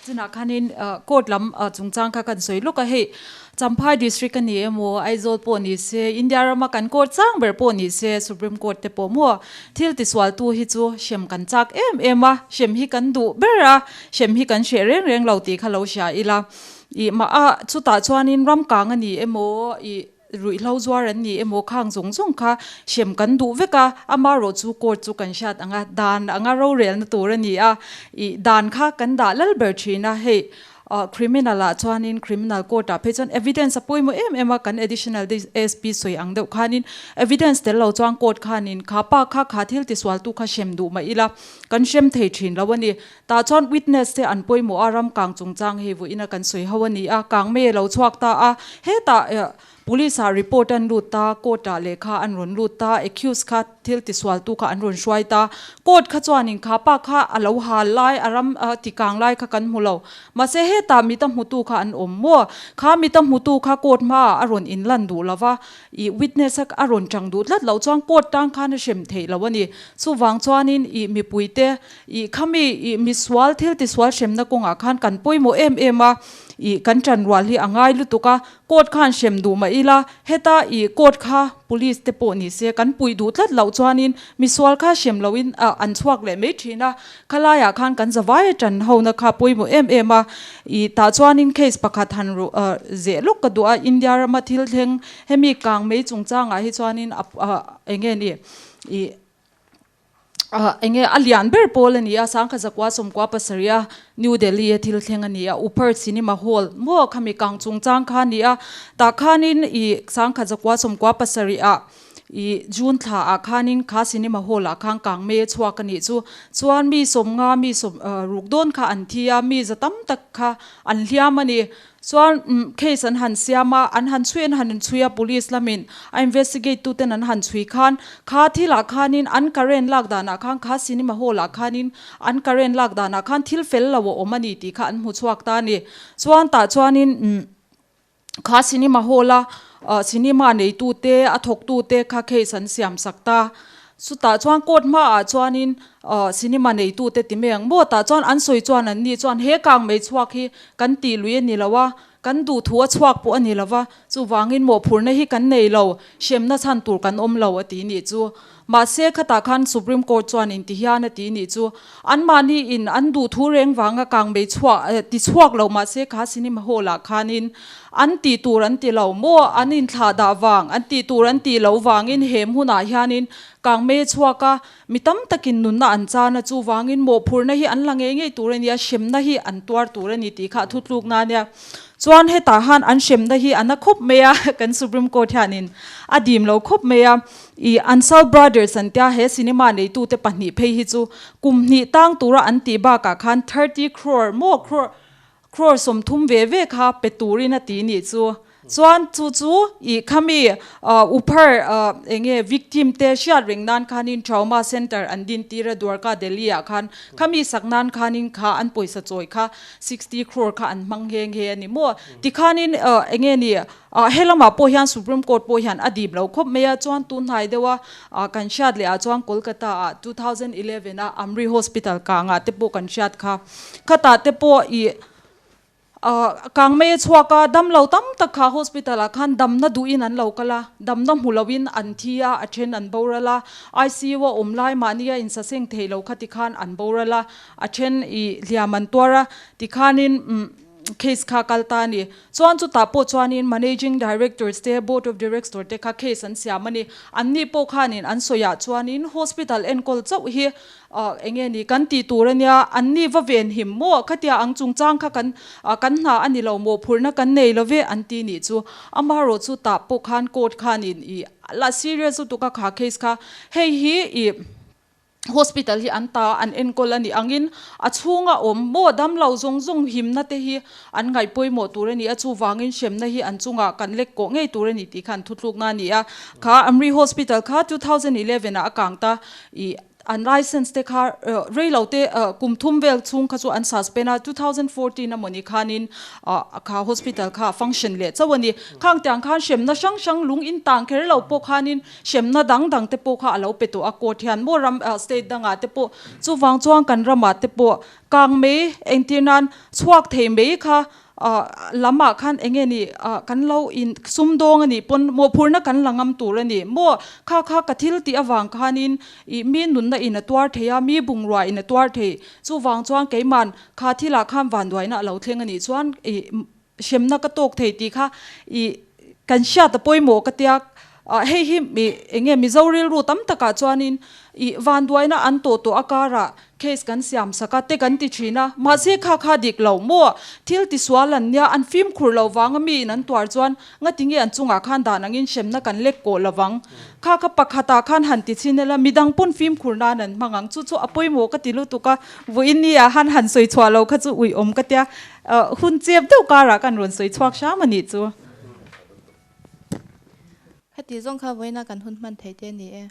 chinah khanin court lam chungchang kha kan sawi lawk a, hei Champhai district a ni emaw Aizawl pawh ni se India rama kan court chang ber pawh ni se Supreme Court te pawh maw thil tisualtu hi chu hrem kan chak em em a, hrem hi kan duh ber a, hrem hi kan hreh reng reng lo tih kha lo hria ila i mah a chutah chuanin ram kang a ni emaw i Ruihhlo zuar an ni emaw khang zawng zawng kha hrem kan duh vek a, amarawh chu court chu kan hriat ang a, dan anga rorelna tur a ni a, ih dan kha kan dah lal ber thin a, hei criminal ah chuanin criminal court ah phei chuan evidence a pawimawh em em a, kan additional ASP sawi ang deuh khanin evidence tel lo chuan court khanin kha pa kha kha thil tisualtu kha hrem duh mah ila kan hrem thei thin lo a ni. Tah chuan witness te an pawimawh a, ram kang chungchang hei vawiin a kan sawi ho a ni a, kang mei a lo chhuak ta a, hetah police ah report an lut ta, court ah lehkha an rawn lut ta, accused kha thil tisualtu kha an rawn hruai ta, court kha chuanin kha pa kha a lo hal lai a ram ti kang lai kha kan hmu lo, mahse hetah mita hmutu kha an awm maw? Kha mita hmutu kha court hmaah a rawn inlan duh lo va, I witness a a rawn chang duh tlat loh chuan court tang khan a hrem theih lo a ni. Chuvang chuanin i mipuite i khami i misual thil tisual hremna kawngah khan kan pawimawh em em a. I kan ṭan rual hi a ngai lutuk a, court khan hrem duh mah ila, heta i court kha police te pawh ni se kan puih duh tlat loh chuanin misual kha hrem lohin an chhuak leh mai ṭhin a, khalaiah khan kan zavai a ṭan hona kha pawimawh em em a, i tah chuanin case pakhat han zeh lawk ka duh a, India rama thil thleng hemi kang mai chungchangah hi chuanin a eng nge ni i. Enge a lian ber pawl a ni a, Sangkha Zakua Sawmkua Pasarih a New Delhi a thil thleng a ni a, Upper Cinema Hall maw khami kang chungchang kha a ni a, tah khanin ih Sangkha Zakua Sawmkua Pasarih ah ih June thla ah khanin kha Cinema Hall ah khan kang mei a chhuak a nih chu, chuan mi sawmnga mi sawm ruk dawn kha an thi a, mi za tam tak kha an hliam a ni. Chuan case an han siam a, an han chhui an han inchhui a, police lamin a investigate tuten an han chhui khan kha thilah khanin an current lak danah khan kha cinema hall ah khanin an current lak danah khan thil fel lo a awm a ni tih kha an hmu chhuak ta a ni. Chuan tah chuanin kha cinema hall a cinema neitute a thawktute kha case an siam sak ta. Chutah chuan court hmaah chuanin cinema neitute ti mai ang maw? Tah chuan an sawi chuan an ni chuan he kang mei chhuak hi kan tih lui a ni lo a, kan duh thu a chhuak pawh a ni lo va, chuvangin mawhphurhna hi kan nei lo, hremna chhan tur kan awm lo a ti nih chu. Mahse khatah khan Supreme Court chuan inti hian a ti nih chu. Anmahni in an duh thu reng vanga kang mei chhuak ti chhuak lo mahse kha cinema hall ah khanin an tih tur an ti lo maw an inthlah dah vang an tih tur an tih loh vangin he hmunah hianin kang mei chhuak a mi tam takin nunna an chan a chuvangin mawhphurhna hi an la ngei ngei tur a nia hremna hi an tuar tur a ni tih kha a thutlukna a nia. Chuan hetah han an hremna hi a na khawp mai a kan Supreme Court hianin a dim lo khawp mai a. I Ansal Brothers an tia he cinema neitute pahnih phei hi chu kum hnih tang tura an tih bakah khan 30 crore maw crore crore 30 ve ve kha pe turin a ti nih chu. Chuan chu chu i khami uphar enge victim te hriat reng nan khanin trauma center an din tir a Dwarka Delhi ah khan khami sak nan khanin kha an pawisa chawi kha 60 crore kha an hmang nghe nghe a ni maw. Tikhanin enge ni He lamah pawh hian Supreme Court pawh hian a dip lo khawp mai a, chuan tun hnai deuha kan hriat leh ah chuan Kolkata ah 2011 a Amri Hospital kangah te pawh kan hriat kha. Khatah te pawh ih kang mai a chhuak a, damlo tam tak kha hospital ah khan damna duhin an lo kal a, damna hmu loin an thi a, a then an boral a, ICU a awm lai mahnia insaseng thei lo kha tikhan an boral a, a then ih hliam an tuar a, tikhanin Case kha kal ta a ni. Chuan chutah pawh chuanin Managing Directors te, Board of Director te kha case an siam a ni. Anni pawh khanin an sawiah chuanin hospital enkawl chauh hi eng nge ni kan tih tur a nia, anni va ven him maw khatia ang chungchang kha kan kan hna a ni lo maw, phurna kan nei lo ve an ti nih chu. Amaherawh chu tah pawh khan court khanin ih la serious lutuk a kha case kha hei hi ih Hospital hi an ta an enkawl a nih angin a chhunga awm maw damlo zawng zawng himna te hi an ngaih pawimawh tur a ni a, chuvangin hremna hi an chungah kan lek kawh ngei tur a ni tih kha an thutlukna a ni a. Kha Amri Hospital kha 2011 ah a kang ta i an license te kha reilo te kum thum vel chhung kha chu an suspend a, 2014 a mawni khanin kha hospital kha a function leh chauh a ni. Khang tiang khan hremna hrang hrang lung in tang kher lo pawh khanin Hremna dang dang te pawh kha a lo pe tawh a, court hian maw ram state dangah te pawh chuvang chuan kan ramah te pawh kang mei engtir nan chhuak thei mei kha lamah khan eng nge ni kan lo in sum dawng a nih pawn mawhphurhna kan la ngam tur a ni maw kha kha ka thil tih avang khanin ih mi nunna in a tuar thei a mi bungrua in a tuar thei chuvang chuan keiman kha thilah khan vanduaina a lo thleng a nih chuan ih Hremna ka tawk thei tih kha i kan hriat a pawimawh ka tia, hei hi eng nge Mizo rilru tam takah chuanin i vanduaina an tawh tawh a karah case kan siam sak a te kan ti thin a, mahse kha kha dik lo maw thil tisual an nia an fimkhur lo vanga miin an tuar chuan ngati nge an chungah khan dan angin hremna kan lek kawh lovang kha kha pakhatah khan han ti chhin ila midang pawn fimkhur nan an hmang ang chu chu a pawimawh ka ti lutuk a, vawiin ni ah han han sawi chhuah lo kha chu uiawm ka tia. Hun chep deuh karah kan rawn sawi chhuak hram a nih chu. Khati zawng kha vawiina kan hun hman thei te a ni e.